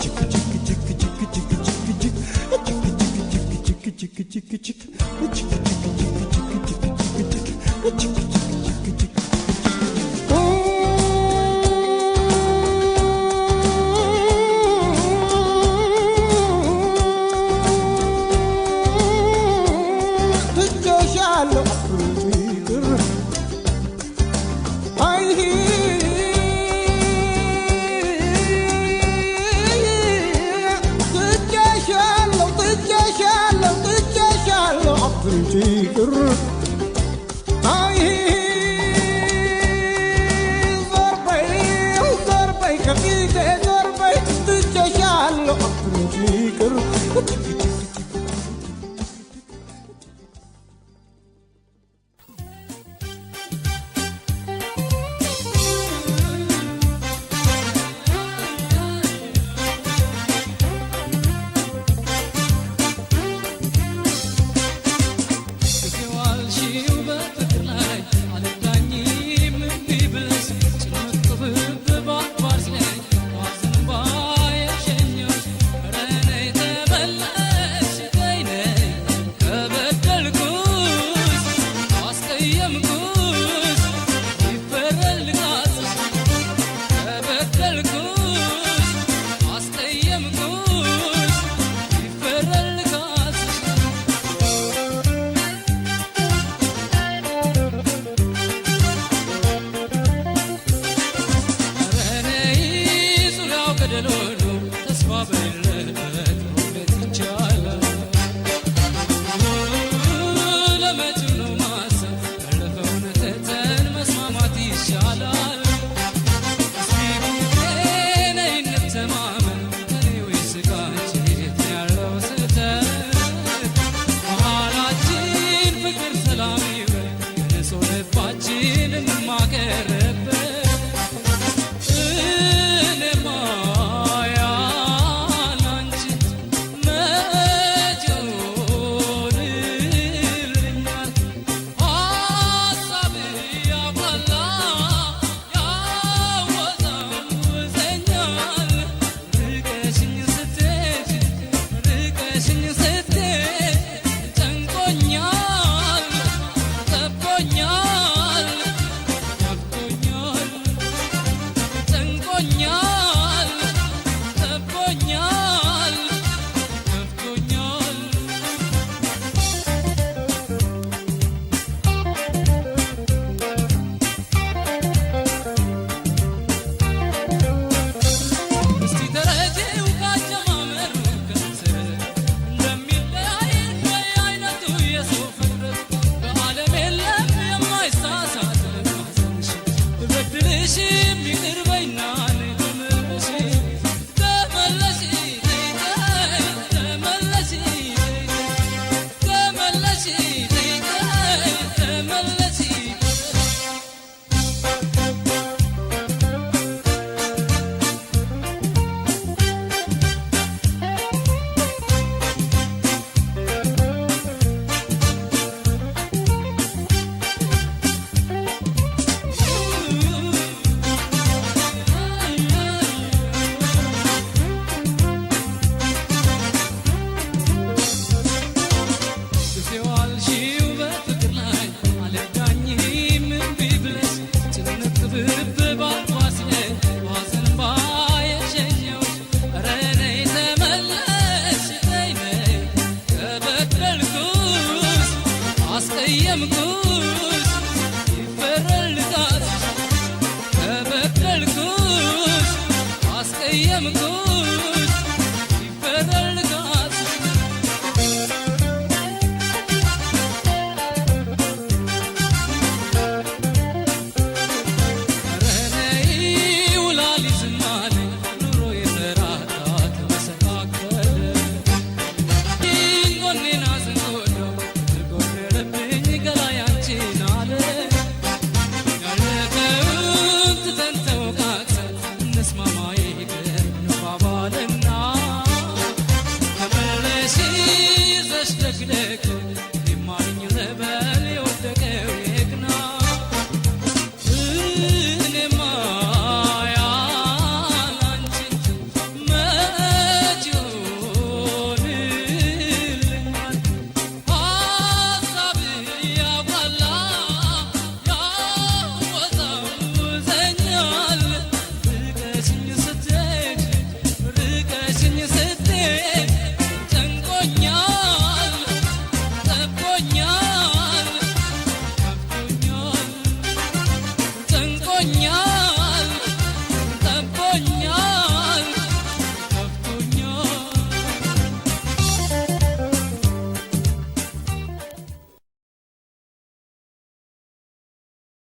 Chick, chick, chick, chick, chick, chick, chick, chick, chick.